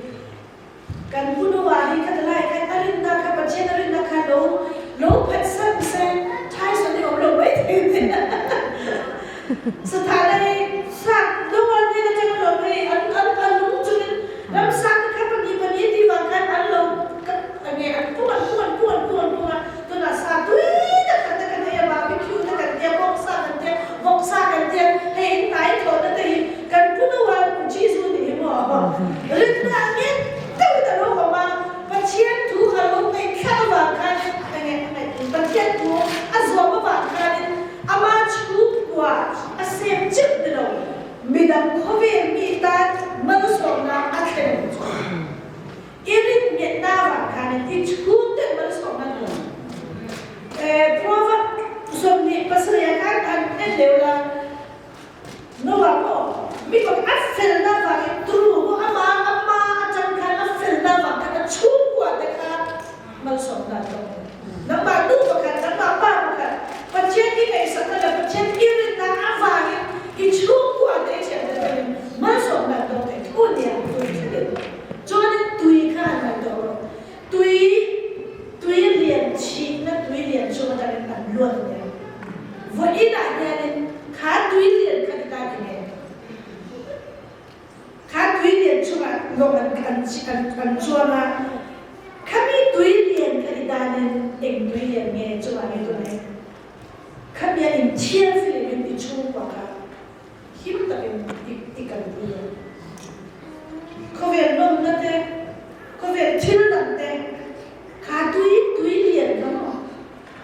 Kan pu Noah hi khata lai khan a rinna kha Pathian a rinna kha lo lo phatsan se Tyson hi awm lo mai thei nia. Sathana hi sak Noah hnen atanga lo phei an an a lung chungin ramsa te kha pahnih pahnih tih vang khan an lo nge an pung an pung an pung an pung an pung a tunah sa tui tak tak te kan ei a barbecue te kan tia bawksa kan tia vawksa kan tia hei in hnai thawhna te hi kan pu Noah Jisu nih hi maw rinna nget deuhin a lo awm a Pathian thu a lo ngaihthlak avang khanin enge Pathian thu a zawm avang khanin Ama chhungkua a sem chiah ni lo, midang khawvel mi tan malsawmna a thlen ang chu. I rin nghetna avang khanin i chhungten malsawmna an hmu. Proverb 27 khan an en leu la, Noah pawh mi pakhat a felna avangin turu maw ama ama atang khan a felna avang khan a chhungkua te kha malsawmna an tawk thei. Nangmah nu pakhat, nangmah pa pakhat Pathian i ngaihsakna leh Pathian i rinna avangin i chhungkua te i thiante pawhin malsawmna an tawk thei. Thu nia tui thlengin chuanin tui kha an ngaihtuah rawh. Tui tui lian chhihna tui lian chung atangin an luat a nia. Vawiinah hianin kha tui lian kha ti tan enge? Kha tui lian chungah lawng an an an an chuang a, khami tui lian kha ti tanin eng tui lian nge chungah nge tun e? Khami a inthiar filimin i chhungkua kha him takin i i kalpui a. Khawvel nawmna te, khawvel thil dang te, kha tui tui lian kha maw?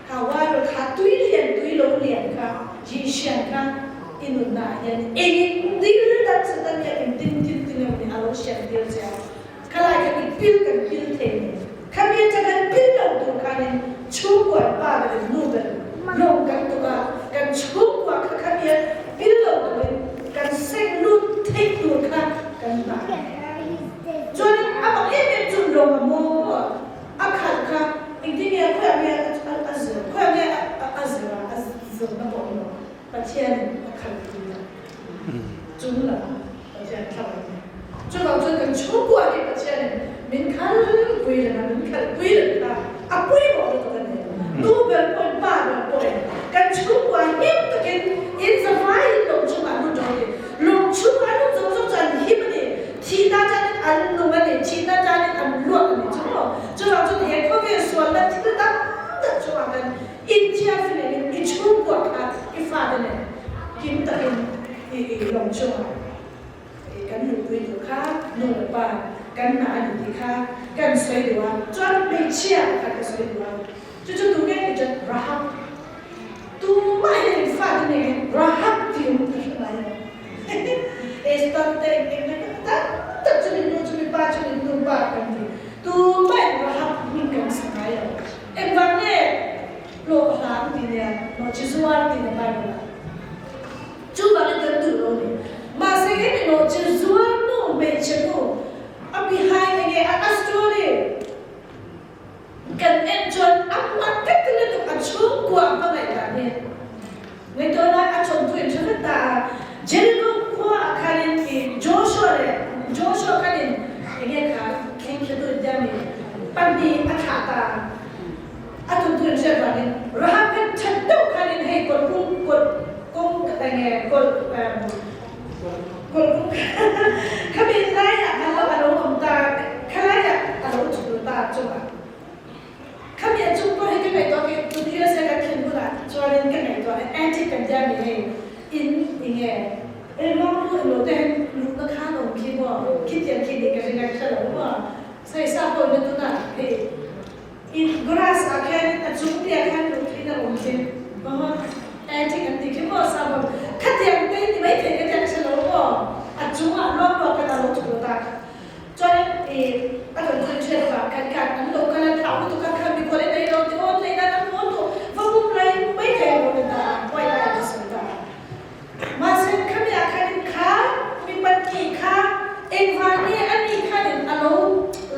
Kha water kha tui lian tui lo lian kha Jishian kha i nunna ah hian engin dil dan Satan hian eng tin tin tin emaw ni a lo siam tir che a, khalai kha i pil kan pil thei ni. Khami atang kan pil lo tur khanin chhungkua pa ber in nu ber lawng kan tuk a, kan chhungkua kha khami a pil lo turin kan seng lut theih tur kha kan hna. Chuanin a mak em em chu lawng a maw maw A khalh kha engtin nge khawiah nge a zir khawiah nge a zir a a zirna pawh ni lo Pathianin a khalh pui a chung lam Pathian thlam a ni. Chuvang chuan kan chhungkua hi Pathianin min khal pui reng a min khalh pui reng ta a pawimawh lutuk a ni. Nu ber pawhin pa ber pawhin kan chhungkua him takin in zavaiin lawng chungah lut rawh ni. Lawng chungah lut zawng zawng chu an him a ni. Thihna chanin an nung a ni, thihna chanin an luak a ni chu maw? Chuvang chuan he khawvel sualna thil tam tak chungah khan inthiarfilin in i chhungkua kha i fate nen kim takin i i lawng chungah i kan nunpui duh kha nu leh pa kan hna a ni tih kha kan sawi duh a, chuan hmeichhia kha ka sawi duh a, chu chu tunge ni chuan Rahab tumah hian in fate nen Rahab tih awm ka hre ngai lo. Esther te engkim te tak tak chu min nu chu mi pa chu min nu pa kan ti. Tumah in Rahab hming kan sa ngai lo. Engvang nge hlawh hlang ti nia maw chi zuar ti na Bible ah. Chuvangin kan duh lo ni. Mahse kei mi maw chi zuar nu hmeichhe nu a behind enge a story Kan en chuan a hman vek te lutuk a chhungkua a hmangaih dan hi ngaihtuah lai a chawmtu in hre vek ta a. Jericho khua ah khanin i Joshua leh Joshua khanin enge kha thleng hretu in tia mi pahnih a thlah ta a. A chawmtu in hriat vangin Rahab khan that deuh khanin hei kawlh kung kawlh kawng enge kawlh kawlh kung khami laiah khan lo a lo awm ta khalaiah a lo chhul ta chungah khami a chung pawh hi ka ngaihtuah hi tun USA kan thlen hunah chuanin ka ngaihtuah hi antique kan tia mi hei in enge engmah lu emaw te hian luhna khan awm khi maw khitiang khi nih ka ring a ka hre lo maw sawi sa pawh ina tunah hei in grass ah khianin a chung piah khan luh theihna awm khi maw antique an tih khi maw sa pawh khatiang te ni maithei ka tia ka hre lo maw a chungah luak luak khan a lo chhul ta kha. Chuan i a rawn khawih ṭhiat avang khan khan an lo kal a, thau lutuk a khan mikhual in ei lo ti awn nei nan an haw tawh, va bum lai mai thei a rawn ta a, huai lai a sawi ta a. Mahse khami ah khan in kha mi pahnih kha engvang nge a ni khan in a lo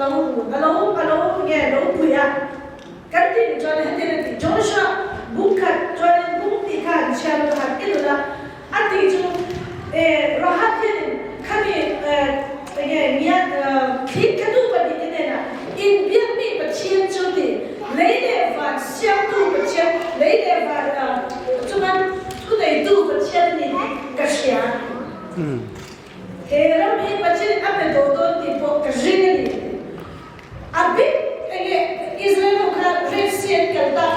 lo a lo a lo nge lo pui a kan tih ni chuan hetiang a ti. Lei leh van chunga thuneitu Pathian a ni tih ka hria. He ram hi Pathianin a pe tawh dawn tih pawh ka ring a ni. A bik enge Israel ho kha Red Sea an kal tak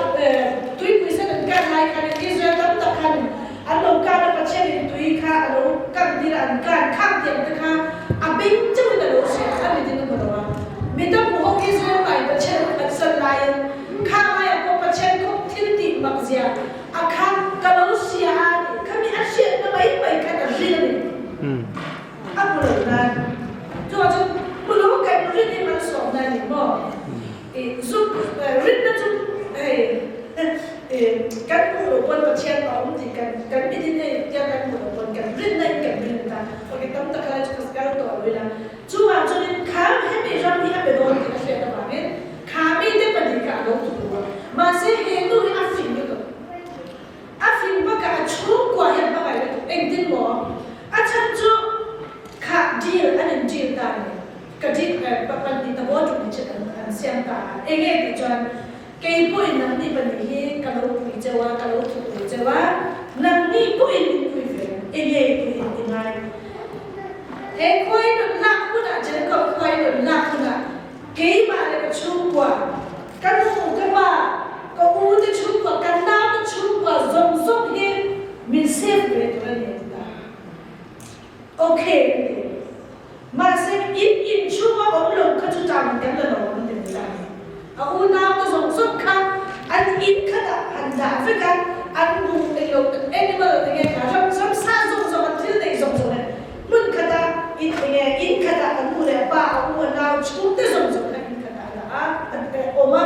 tuipui sen an kan lai khanin Israel tam tak khan an lo kan a Pathianin tui kha a lo kan tir a an kan khang tiang te kha a beng chauhin a lo hria a mitin a hmu lo a. Mi tam hmu ho Israel mai Pathian an phatsan laiin khang laiah pawh Pathian khawp thil tih mak zia a kha ka lo hria a tih kha mi a hriatna mai mai khan a rin a ni. A hmu lo nan. Chuvang chuan hmu lo kan rin hi malsawmna a ni maw? I zu rinna chu hei kan hmuh loh pawn Pathian a awm tih kan kan mitin hei tia kan hmuh loh pawn kan rinna in kan rin ta. Ok tam tak kha lai chu ka kal tawh lo ila. Chuvang chuanin kha hemi ram hi a pe dawn tih a hriat avangin kha mite pahnih kha a lo tuk lo a. Mahse he nu hi a fing lutuk. A fing bakah a chhungkua hian hmangaih lutuk engtin maw? A chhan chu kha deal an in deal ta ni. Ka deal pahnih ta maw ṭum ni chet an siam ta a. Enge tih chuan kei pawhin nangni pahnih hi ka lo pui cheu a, ka lo thuk pui cheu a, nangni pawhin min pui ve ang. Enge i pui in ti ngai? He khuai nun lak hunah Jacob khuai nun lak hunah keimah leh ka chhungkua, Ka nu, ka pa, ka u te chhungkua, ka nau te chhungkua zawng zawng hi min save ve tur a ni a ti ta. Ok an ti. Mahse in inchhunga awm lo kha chu chang kan la lo an ti ta. A unau te zawng zawng kha an in khatah han dah vek a, an bung eng lo animal eng nge kha ram ramsa zawng zawng an thil neih zawng zawng leh hmun khata in eng nge in khatah a nu leh a pa, a u a nau chhungte zawng zawng kha in khatah a dah a, an awm a.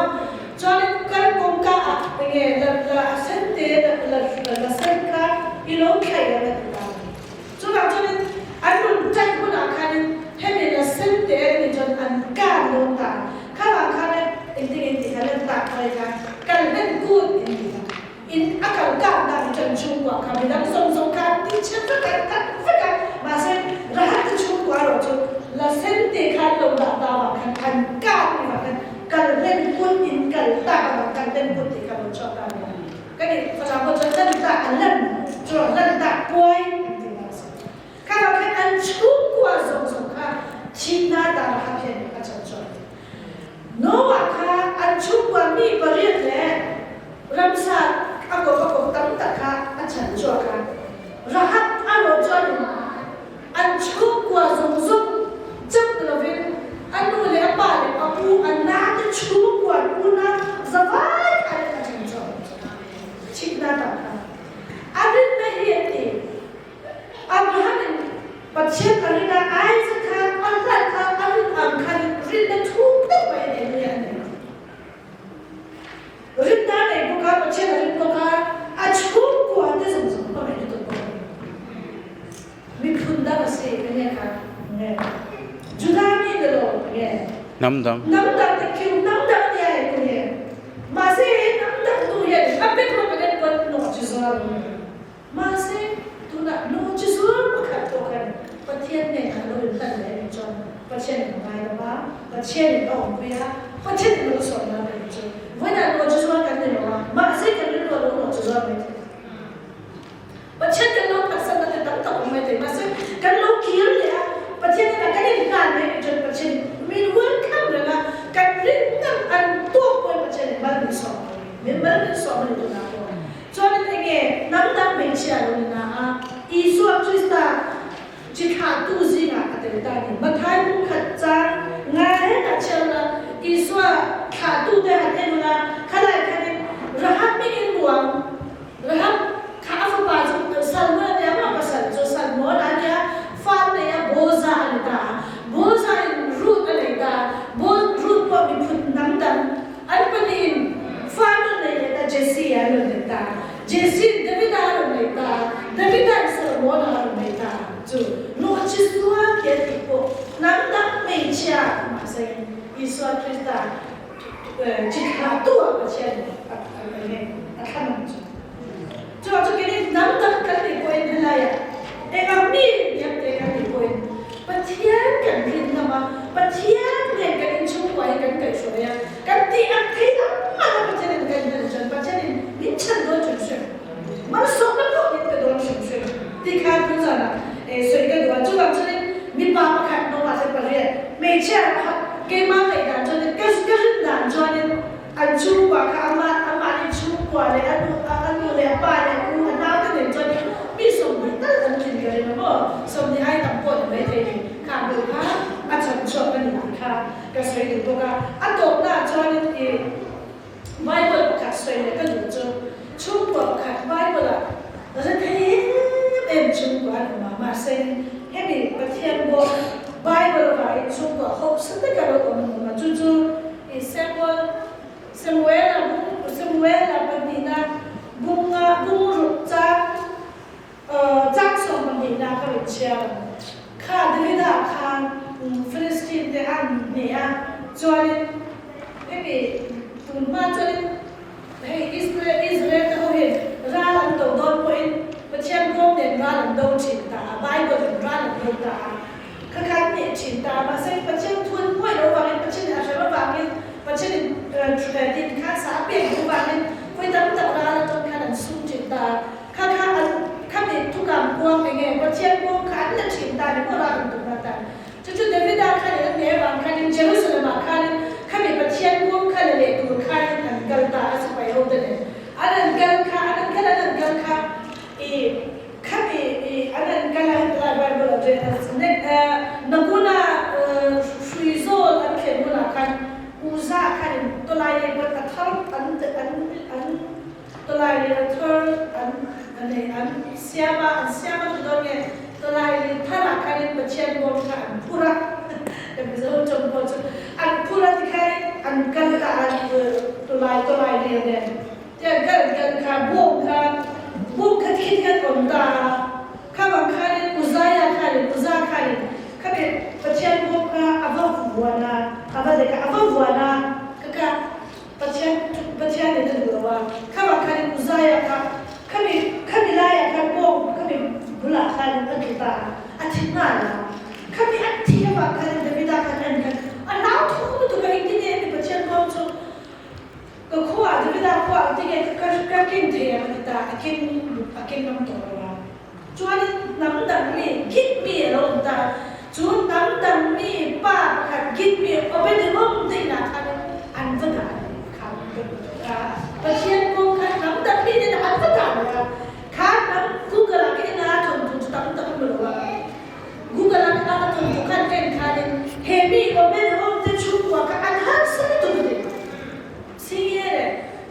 Chuanin kal kawngka ah eng nge la la a sen te la la la sen kha i lo thlaih ang a ti ta. Chuvang chuanin an rawn ṭaih hunah khanin hemi la sen te ni chuan an kar dawn ta. Khavang khan engtin nge tih khan an tak mai kha kal hlen kut in ti ta. In a kal kar dan ṭan chhungkua kha midang zawng zawng kha an ti chhe vek a, an tat vek a. Mahse Rahat te chhungkua erawh chu la sen te kha an lo dah ta avang khan an kar ni vang khan kal hlen kut in kal tak avang khan hlen kut tih kha lo chhuak ta a ni. Ka nih falam pawh chuan lan tak an lan chuan lan tak puai an ti ngai si. Kha vang khan an chhungkua zawng zawng kha thihna dar kha phen a chan chuan Noah kha an chhungkua mi pariat leh ramsa a kawp a kawp tam tak kha a chan chhuak a. Rahab a rawh chuan an chhungkua zawng zawng chak lovin a nu leh a pa leh a pu a nate chhungkua an una zavai khan a then chhuak thihna tak kha a rinna hi an ti. Abraham in Pathian a rin a, Isaac kha a hlat a, a rin ang khan rinna thuk deuh mai a nei mai a ni. Rinna a nei bawk a, Pathian a ring bawk a, a chhungkua te zawng zawng hmangaih lutuk bawk a ni. Miphun dang a si ka nge kha nge Juda mi ni lo nge Hnam dang. Hnam dang te khiu hnam dang nia he tu hian mahse he hnam dang tu hian a bek rawh kan enkawl nawh chi zuar lo ni. Mahse tunah nawh chi zuar pakhat pawh khan Pathian nen a lo inhlan leh a nih chuan Pathian in a ngai lo a, Pathian in a awmpui a, Pathian in a lo sawi nan a nih chu. Vawiinah nawh chi zuar kan ni lo a, mahse kan rilru a lo nawh chi zuar mai thei. Pathian kan lo phatsanna te tam tak awm mai thei. Mahse, kan lo kir leh a, Pathian hnenah kan inhlan mai nih chuan Pathian min welcome reng a, kan rin ngam an tawk pawhin Pathian in mal min sawm a ni. Min mal min sawm a ni tunah pawh. Chuanin enge hnam dang hmeichhia lo ni na a, Isua Krista chi thlahtu zingah a tel ta a ni. Mathai bung khat chang ngai hetah chhiar ula, Isua thlahtute han en ula, khalai khanin Rahab hmingin ruang Rahab kha a fapa chu Salmon a nia maw? Pasal chu Salmon a nia, fa an nei a, Boza a ni ta a. Boza in Ruth a nei ta a, Bo Ruth pawh miphun hnam dang an pahnihin fa an rawn nei leh ta, Jesse an rawn nei ta a. Jesse in Davida a rawn nei ta a, Davida in Solomon a rawn nei ta a. Chu Nuhchisua khi a tih pawh hnam dang hmeichhia mahse Isua Krista Chi thlahtu ah Pathian a nge a thlan ang chu. Chuvang chu keini hnam dang kan nih pawhin helaiah eng ang mi hniam te kan nih pawhin Pathian kan rin ngam a, Pathian nen kan inchhungkua hi kan kaihhruai a, kan tih ang thei ang ang a Pathianin kan hman chuan Pathianin min chhan. chhungkua leh a nu a nu leh a pa leh a u a naute nen chuanin mi 20 tal an tlin ka ring a maw? 20 ai tam pawh ni maithei ni. Kha hmuh kha a chhan chhuak a ni tih kha ka sawi duh bawk a. A tawpnaah chuanin i Bible pakhat sawi leh ka duh chu chhungkua pakhat Bible-ah rethei em em chhungkua an awm a, mahse hemi Pathian bawk Bible avangin chhungkua hausa taka lo awm an awm a, chu chu i Samuel Samuela bung Samuela pahnihna bunga bungruk chang Chang 12na ka rawn chhiar ang. Kha Davida khan Philistine te an hneh a, chuanin hemi tun hma chuanin hei Israel Israel te ho hian ral an do dawn pawhin Pathian kawng nen ral an do thin ta a, Bible in ral an do ta a, kha kha an hneh thin ta a, mahse Pathian thu an pawih loh avangin Pathian in a hrem avangin Pathian in tin khan sa a pek duh avangin vawi tam tak ral atang khan an sum thin ta a. Kha kha an kha mi thukam kuang eng nge Pathian kuang kha an la thin ta ni maw ral an tum rat a. Chu chu Davida khanin a hne avang khanin Jerusalem ah khanin kha mi Pathian kuang kha la leh tur khanin an kal ta a sipai ho te nen an an kal kha an an kal an an kal kha i kha mi i an an kal a hetilai Bible ah chuan a Naguna hrui zawl an thlen hunah khan Uza khanin tawlai lei pawn a thar an an an Tawlai leh a thar an nei an siam a, an siam a ti dawn nge tawlai leh tharah khanin Pathian bawm kha an phur a, ka Mizo tawng pawh chu an phur a tikhanin an kal ta a tawlai tawlai leh nen te an kal an kal kha bawm kha bawm kha thil khan awm ta a, kha vang khanin Uzaia khanin Uza khanin khami Pathian bawm kha a va vuan a, a va lek a, a va vuan a ka ka. Pathian Pathian in a duh lo a, khamah khanin Uzaiah kha khami khami laiah khan bawng khami bulah khanin a tlu ta a, a thi nghal a. Khami a thi avang khanin Davida khan a en khan a nau thawk lutuk a, engtin nge hemi Pathian bawng chu ka khuaah Davida khuaah engtin nge ka ka ken thei ang a ti ta, a ken a ken ngam tawh lo a. Chuanin hnam dang mi Git mi a lo awm ta a, chu hnam dang mi pa pakhat Git mi Obed-edom te inah khanin an va dah leh kha ka hmu tawh a. Pathian kawng kha hnam dang mi nen an va dah leh a, kha hnam Google ah ka en a, thawnthu chu tam tak a hmu lo a, Google ah ka thawnthu khan ka en khanin he mi Obed-edom te chhungkua kha an harsa lutuk a ni. Singye le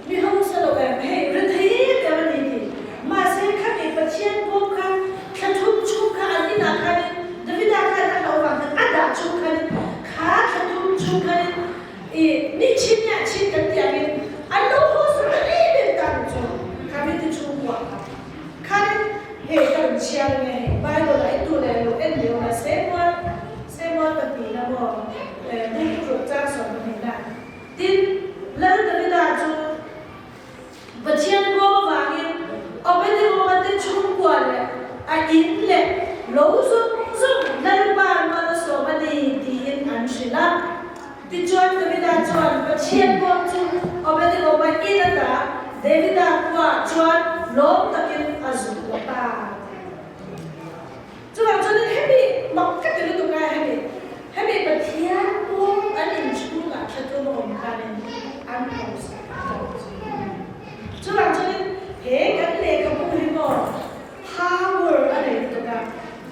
mi hausa lo em hei rethei em em a ni tih. Mahse khami Pathian pawm kha thla thum chhung kha an inah khanin Davida khan a hlauh vang khan a dah chhung khanin kha thla thum chhung khanin i ni chin nge a chin kan tih angin an lo hausa ta em em ta ni chu khami te chhungkua kha khanin hei ka rawn chhiar nge hei Bible ah i tu leh lo en leh awm a Samuel Samuel pahnihna maw bung ruk chang 12na Tin, Lal Davida chu Pathian bawm avangin Obed-edoma te chhungkua leh a in leh lo zawng zawng Lalpa rual a sawm a ni tiin an hrilh a. Tichuan Davida chuan Pathian bawm chu Obed-edoma in ata Davida khuaah chuan lawm takin a zuk la ta. Chuvang chuanin hemi mak ka ti lutuk a, hemi hemi Pathian pawm an inchhungah tha thum a awm khanin an hausa ta chu. Chuvang chuanin he kan lehkhabu hi maw power a nei lutuk a,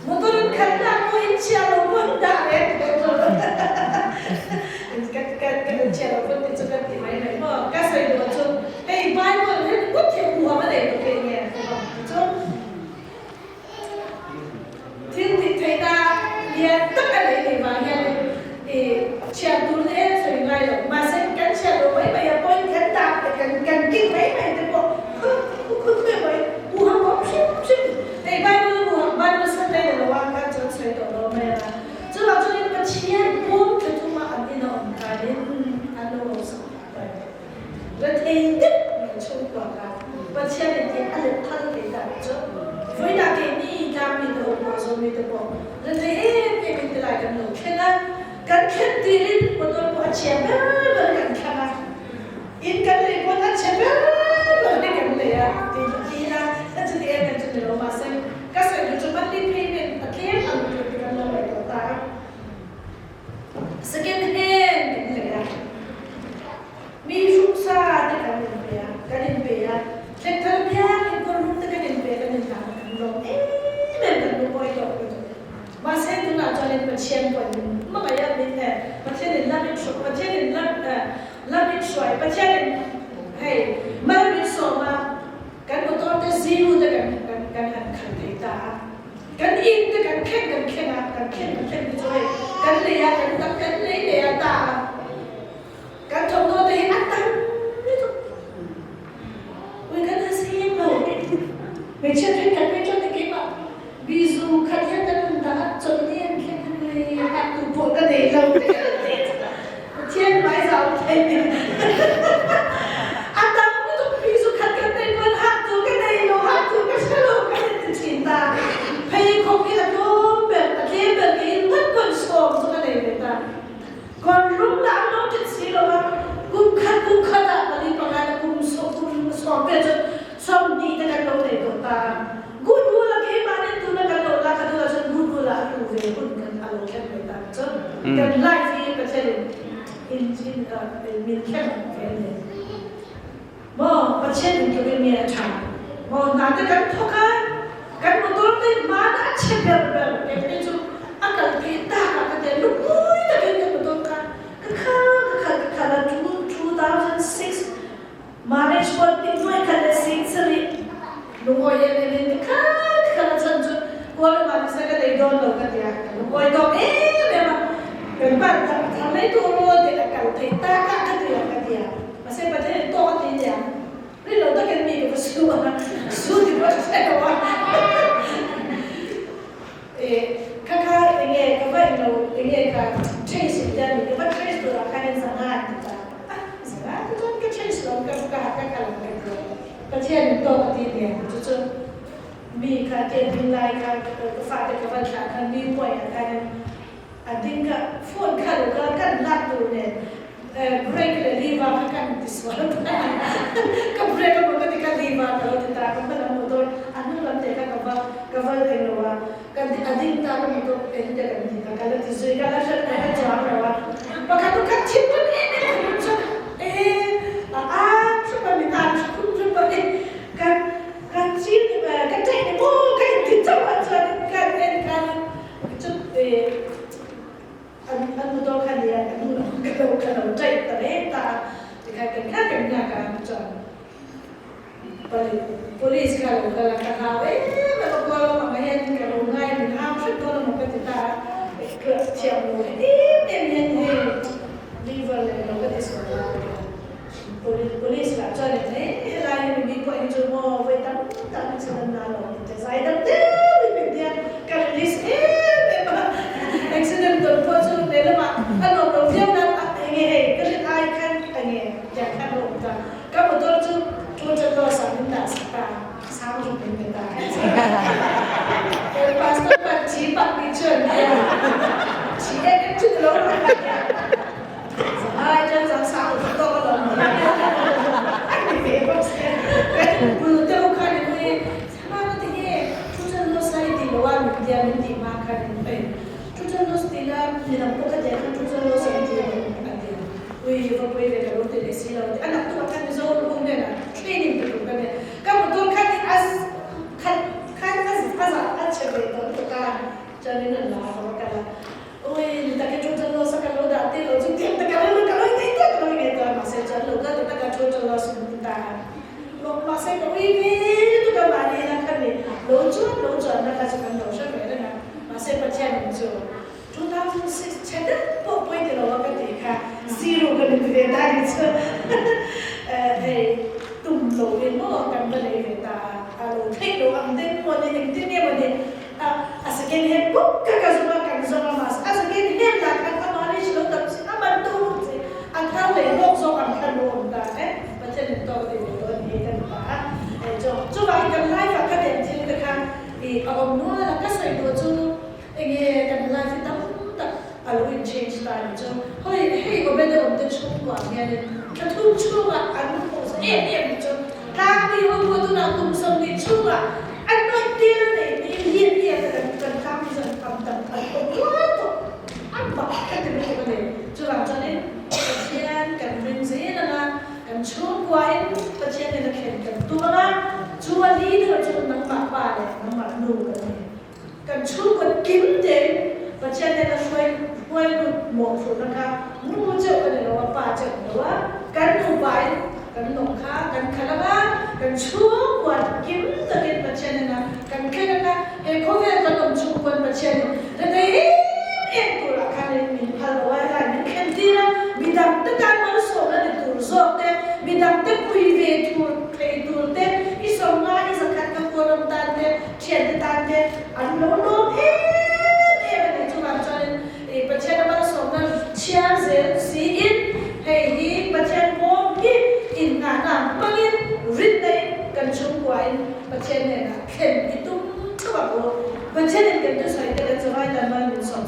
motor in khalh hlan pawh in chhiah lo pawn dah reng ti dawn lo ka ka ka chhiah lo pawn ti chu ka ti mai mai maw, ka sawi duh chu hei Bible hi ringawt hi huam a nei lutuk e nge ti chu. Thil tih theihna lian tak a neih nih vang hianin i chhiat tur te em sawi ngai lo. Mahse kan chhiat lo mai mai a point kan dah kan kan kik mai mai te pawh khu khu khuih mai u hang awm hrim hrim. Hei Bible u hang Bible Sunday ni lo a khan chuan sawi tawh lo mai a. Chuvang chuanin Pathian pum tha thuma an in a awm khanin an lo awmsak phah ta e. Rethei deuh mai chhungkua kha Pathian in tih a let phal thei ta chu vawiinah keini tlangmi te ho pawh zawmi te pawh rethei em em in tilai kan lo thleng a, kan thlen tirin motor pawh a chhe ber ber kan thlang a, in kan lei pawn a chhe ber ber hi kan lei a tih ti ila a chuti em em chu ni lo mahse ka sawi duh chu monthly payment a tlem ang tur te kan lo ngaihtuah ta a. Second hand kan lei a, mi hruksa te kan inpe a, kan inpe a. kan thlen kan thlen hi chu hei kan lei a kan tam kan lei lei a ta a kan thawmhnaw te hi a tam lutuk ui kan ha seng lo hmeichhia thenkhat phei chuan keimah bizu khat hian kan rawn dah a chawlhni an thleng a ni a tu pawh ka nei lo te ka rawn ti a Pathian hmai zau thei a tam lutuk bizu khat kan nei pawn hak tur ka nei lo hak tur ka hre lo ka rawn ti thin ta pheikhawk hi a tlawm ber a tlem ber keiin ngawt pawn sawm chu ka nei ve ta. Kawr lung lah an lo ṭit si lo a, kum khat kum khat ah pali panga le kum kum sawm vel chuan 20 te kan lo nei tawh ta a. Google a keimahni tuna kan lo lak a tunah chuan Google ah a hlu ve hun kan a lo thleng ve ta chuan kan life hi Pathian in in in min thleng ve a ni. Maw Pathian in tluk in nge a ṭha? Maw hna te kan thawk a, kan motor te hmana a chhe ber ber kei phei chu a kal theih tak ah ka tel lungui takin ka motor kha ka khal ka khal ka khal a 2006 marriage pawh ti nuai khat leh sing sarih lungawi em em in ka khal ka khal a chhan chu kuala mah nisa ka nei dawn lo ka ti a, ka lungawi tawk em em a, kan pan tak a thar mai tur maw tih a kal theih tak ah ka ti a ka ti a. Mahse Pathian in tawk a ti nia, rin lo takin mi ka va su a, su ti pawh ka hre lo a. Eh, kha kha enge ka va eng lo, enge ka trace in tia ni, ka va trace turah khanin zanga an ti ta a, zanga te chuan ka trace lo, ka ka ka kal ang ka ti a. Pathian in tawk a ti nia, chu chu mi kha tia ding lai kha ka fate ka va thlah khan mi huaiah khanin A ding ka phone kha lo kal kan lak tur nen break leh leave a kha kan ti sual ta ka break a maw ka ti ka leave a ka lo ti ta ka hman a motor a hnung lam te kha ka va ka val eng lo a ka a ding ta ka motor eng te kan ti ta ka la ti zui ka la hriat ka la chuang lo a pakhat chu ka thin rem em em a hnung chuan e a a thup a min an khum thup a e ka ka chin ka taih ni maw ka inti chauh a chuan ka en khan An motor kha nia ka hnu lam ka lo ka lo taih ta reng ta a, tikhan kan kha kan nghak a chuan police kha lo kal a ka hlau em em a kual awm ang hian ka lo ngai min au hrep dawn emaw ka ti ta a, thiam lo em em hian hei liver leh lo ka ti sual a. Police lah chuan in hei helai hi mimi pawh hi chu maw vawi tam tak hi chuan an la lo ti te zai dam deuh in min tia ka release em em a accident tawn pawh chu lehlamah a nuam lo viau nan a enge hei ka rin ai khan enge tiang khan a awm ta ka motor chu total loss ah min dah sak ta sang ruk min pe ta pastor pan thi pak ni chuan nia thi em em chu ni lo Ai chuan chang sang lo tawk a lawm ni a ni ve bawk sia bul deuh khan in ui hma ka ti nge thu chuan loss a i tih loh a min tia min tih hma khan in ui thu chuan loss ti la mi dang pawh ka tia khan thu chuan loss an ti a a ti ui va pawi ve ka lo ti leh si lo a nak tukah khan Mizo room hnenah training pe tur ka nia ka motor khan in a khat khan a zah a chhe ve tawh lutuk a chuan in rawn la a ka va kal a. Ui, ni tak e total loss a kan lo dah tir lo chu tiang tak a rilru ka lo inei tlat lo inei ta mahse chuan lo kal ta tak a total loss in ti ta a lawk mahse ka ui ve lutuk a mahni ina kha ni lo chuan lo chuan na kha chu kan lo hre ve reng a mahse Pathian in chu 2006 chhe deuh pawh pawi ti lo a ka tih kha zero ka ni ti ve ta ni chu hei tum lo in maw kan va lei ve ta a a lo theih lo ang deuh maw ni engtin nge maw ni A a second hand bawk ka ka zawng a kan zawng a mahse a second hand lah khan a marriage lo tam si a man tu bawk si a thar leh hlawk zawk ang khan lo awm ta e Pathian in tawk ti ve tawh a ni hei kan pa a e chaw chuvangin kan life ah khatiang thil te kha i a awm nual a ka sawi duh chu enge kan life hi tam tak a lo in change ta ni chu hawi hei Obed-a awm te chhungkuah hianin thla thum chhungah an hmuh em em ni chu Tlangmi ho pawh tunah kum 20 chhungah an nawih tir a nei ni lian lian a kan kan tlangmi chu an tam tam an awm rual tawh an bak ka ti lutuk a ni. Chuvang chuanin Pathian kan ring zel anga kan chhungkuain Pathian nen a thlen kan tum anga chu a leader chu nangmah pa leh nangmah nu kan ni. Kan chhungkaw kim tein Pathian nen a hruai hruai lut mawhphurhna kha nu cheuh a ni lo a, pa cheuh a ni lo a, kan nupain kan lawng kha kan khalh ang a, kan chhungkua kim takin Pathian nena kan thleng ang a, he khawvel kan awm chhungkuan Pathianin rethei em. Midangte tan malsawmna ni tur zawk te, midangte pui ve tur thei tur te, i 50 i 100 ka kawlawm tan te, thiante tan te an lo lawm em em a ni. Chuvang chuanin Pathian a malsawmna chhiar zel siin hei hi Pathian bawm hi innghahna hmangin rinna-in kan chhungkuain Pathian hnenah thlen i tum theuh ang u. Pathianin kan thusawi te kan zavai tan mal min sawm.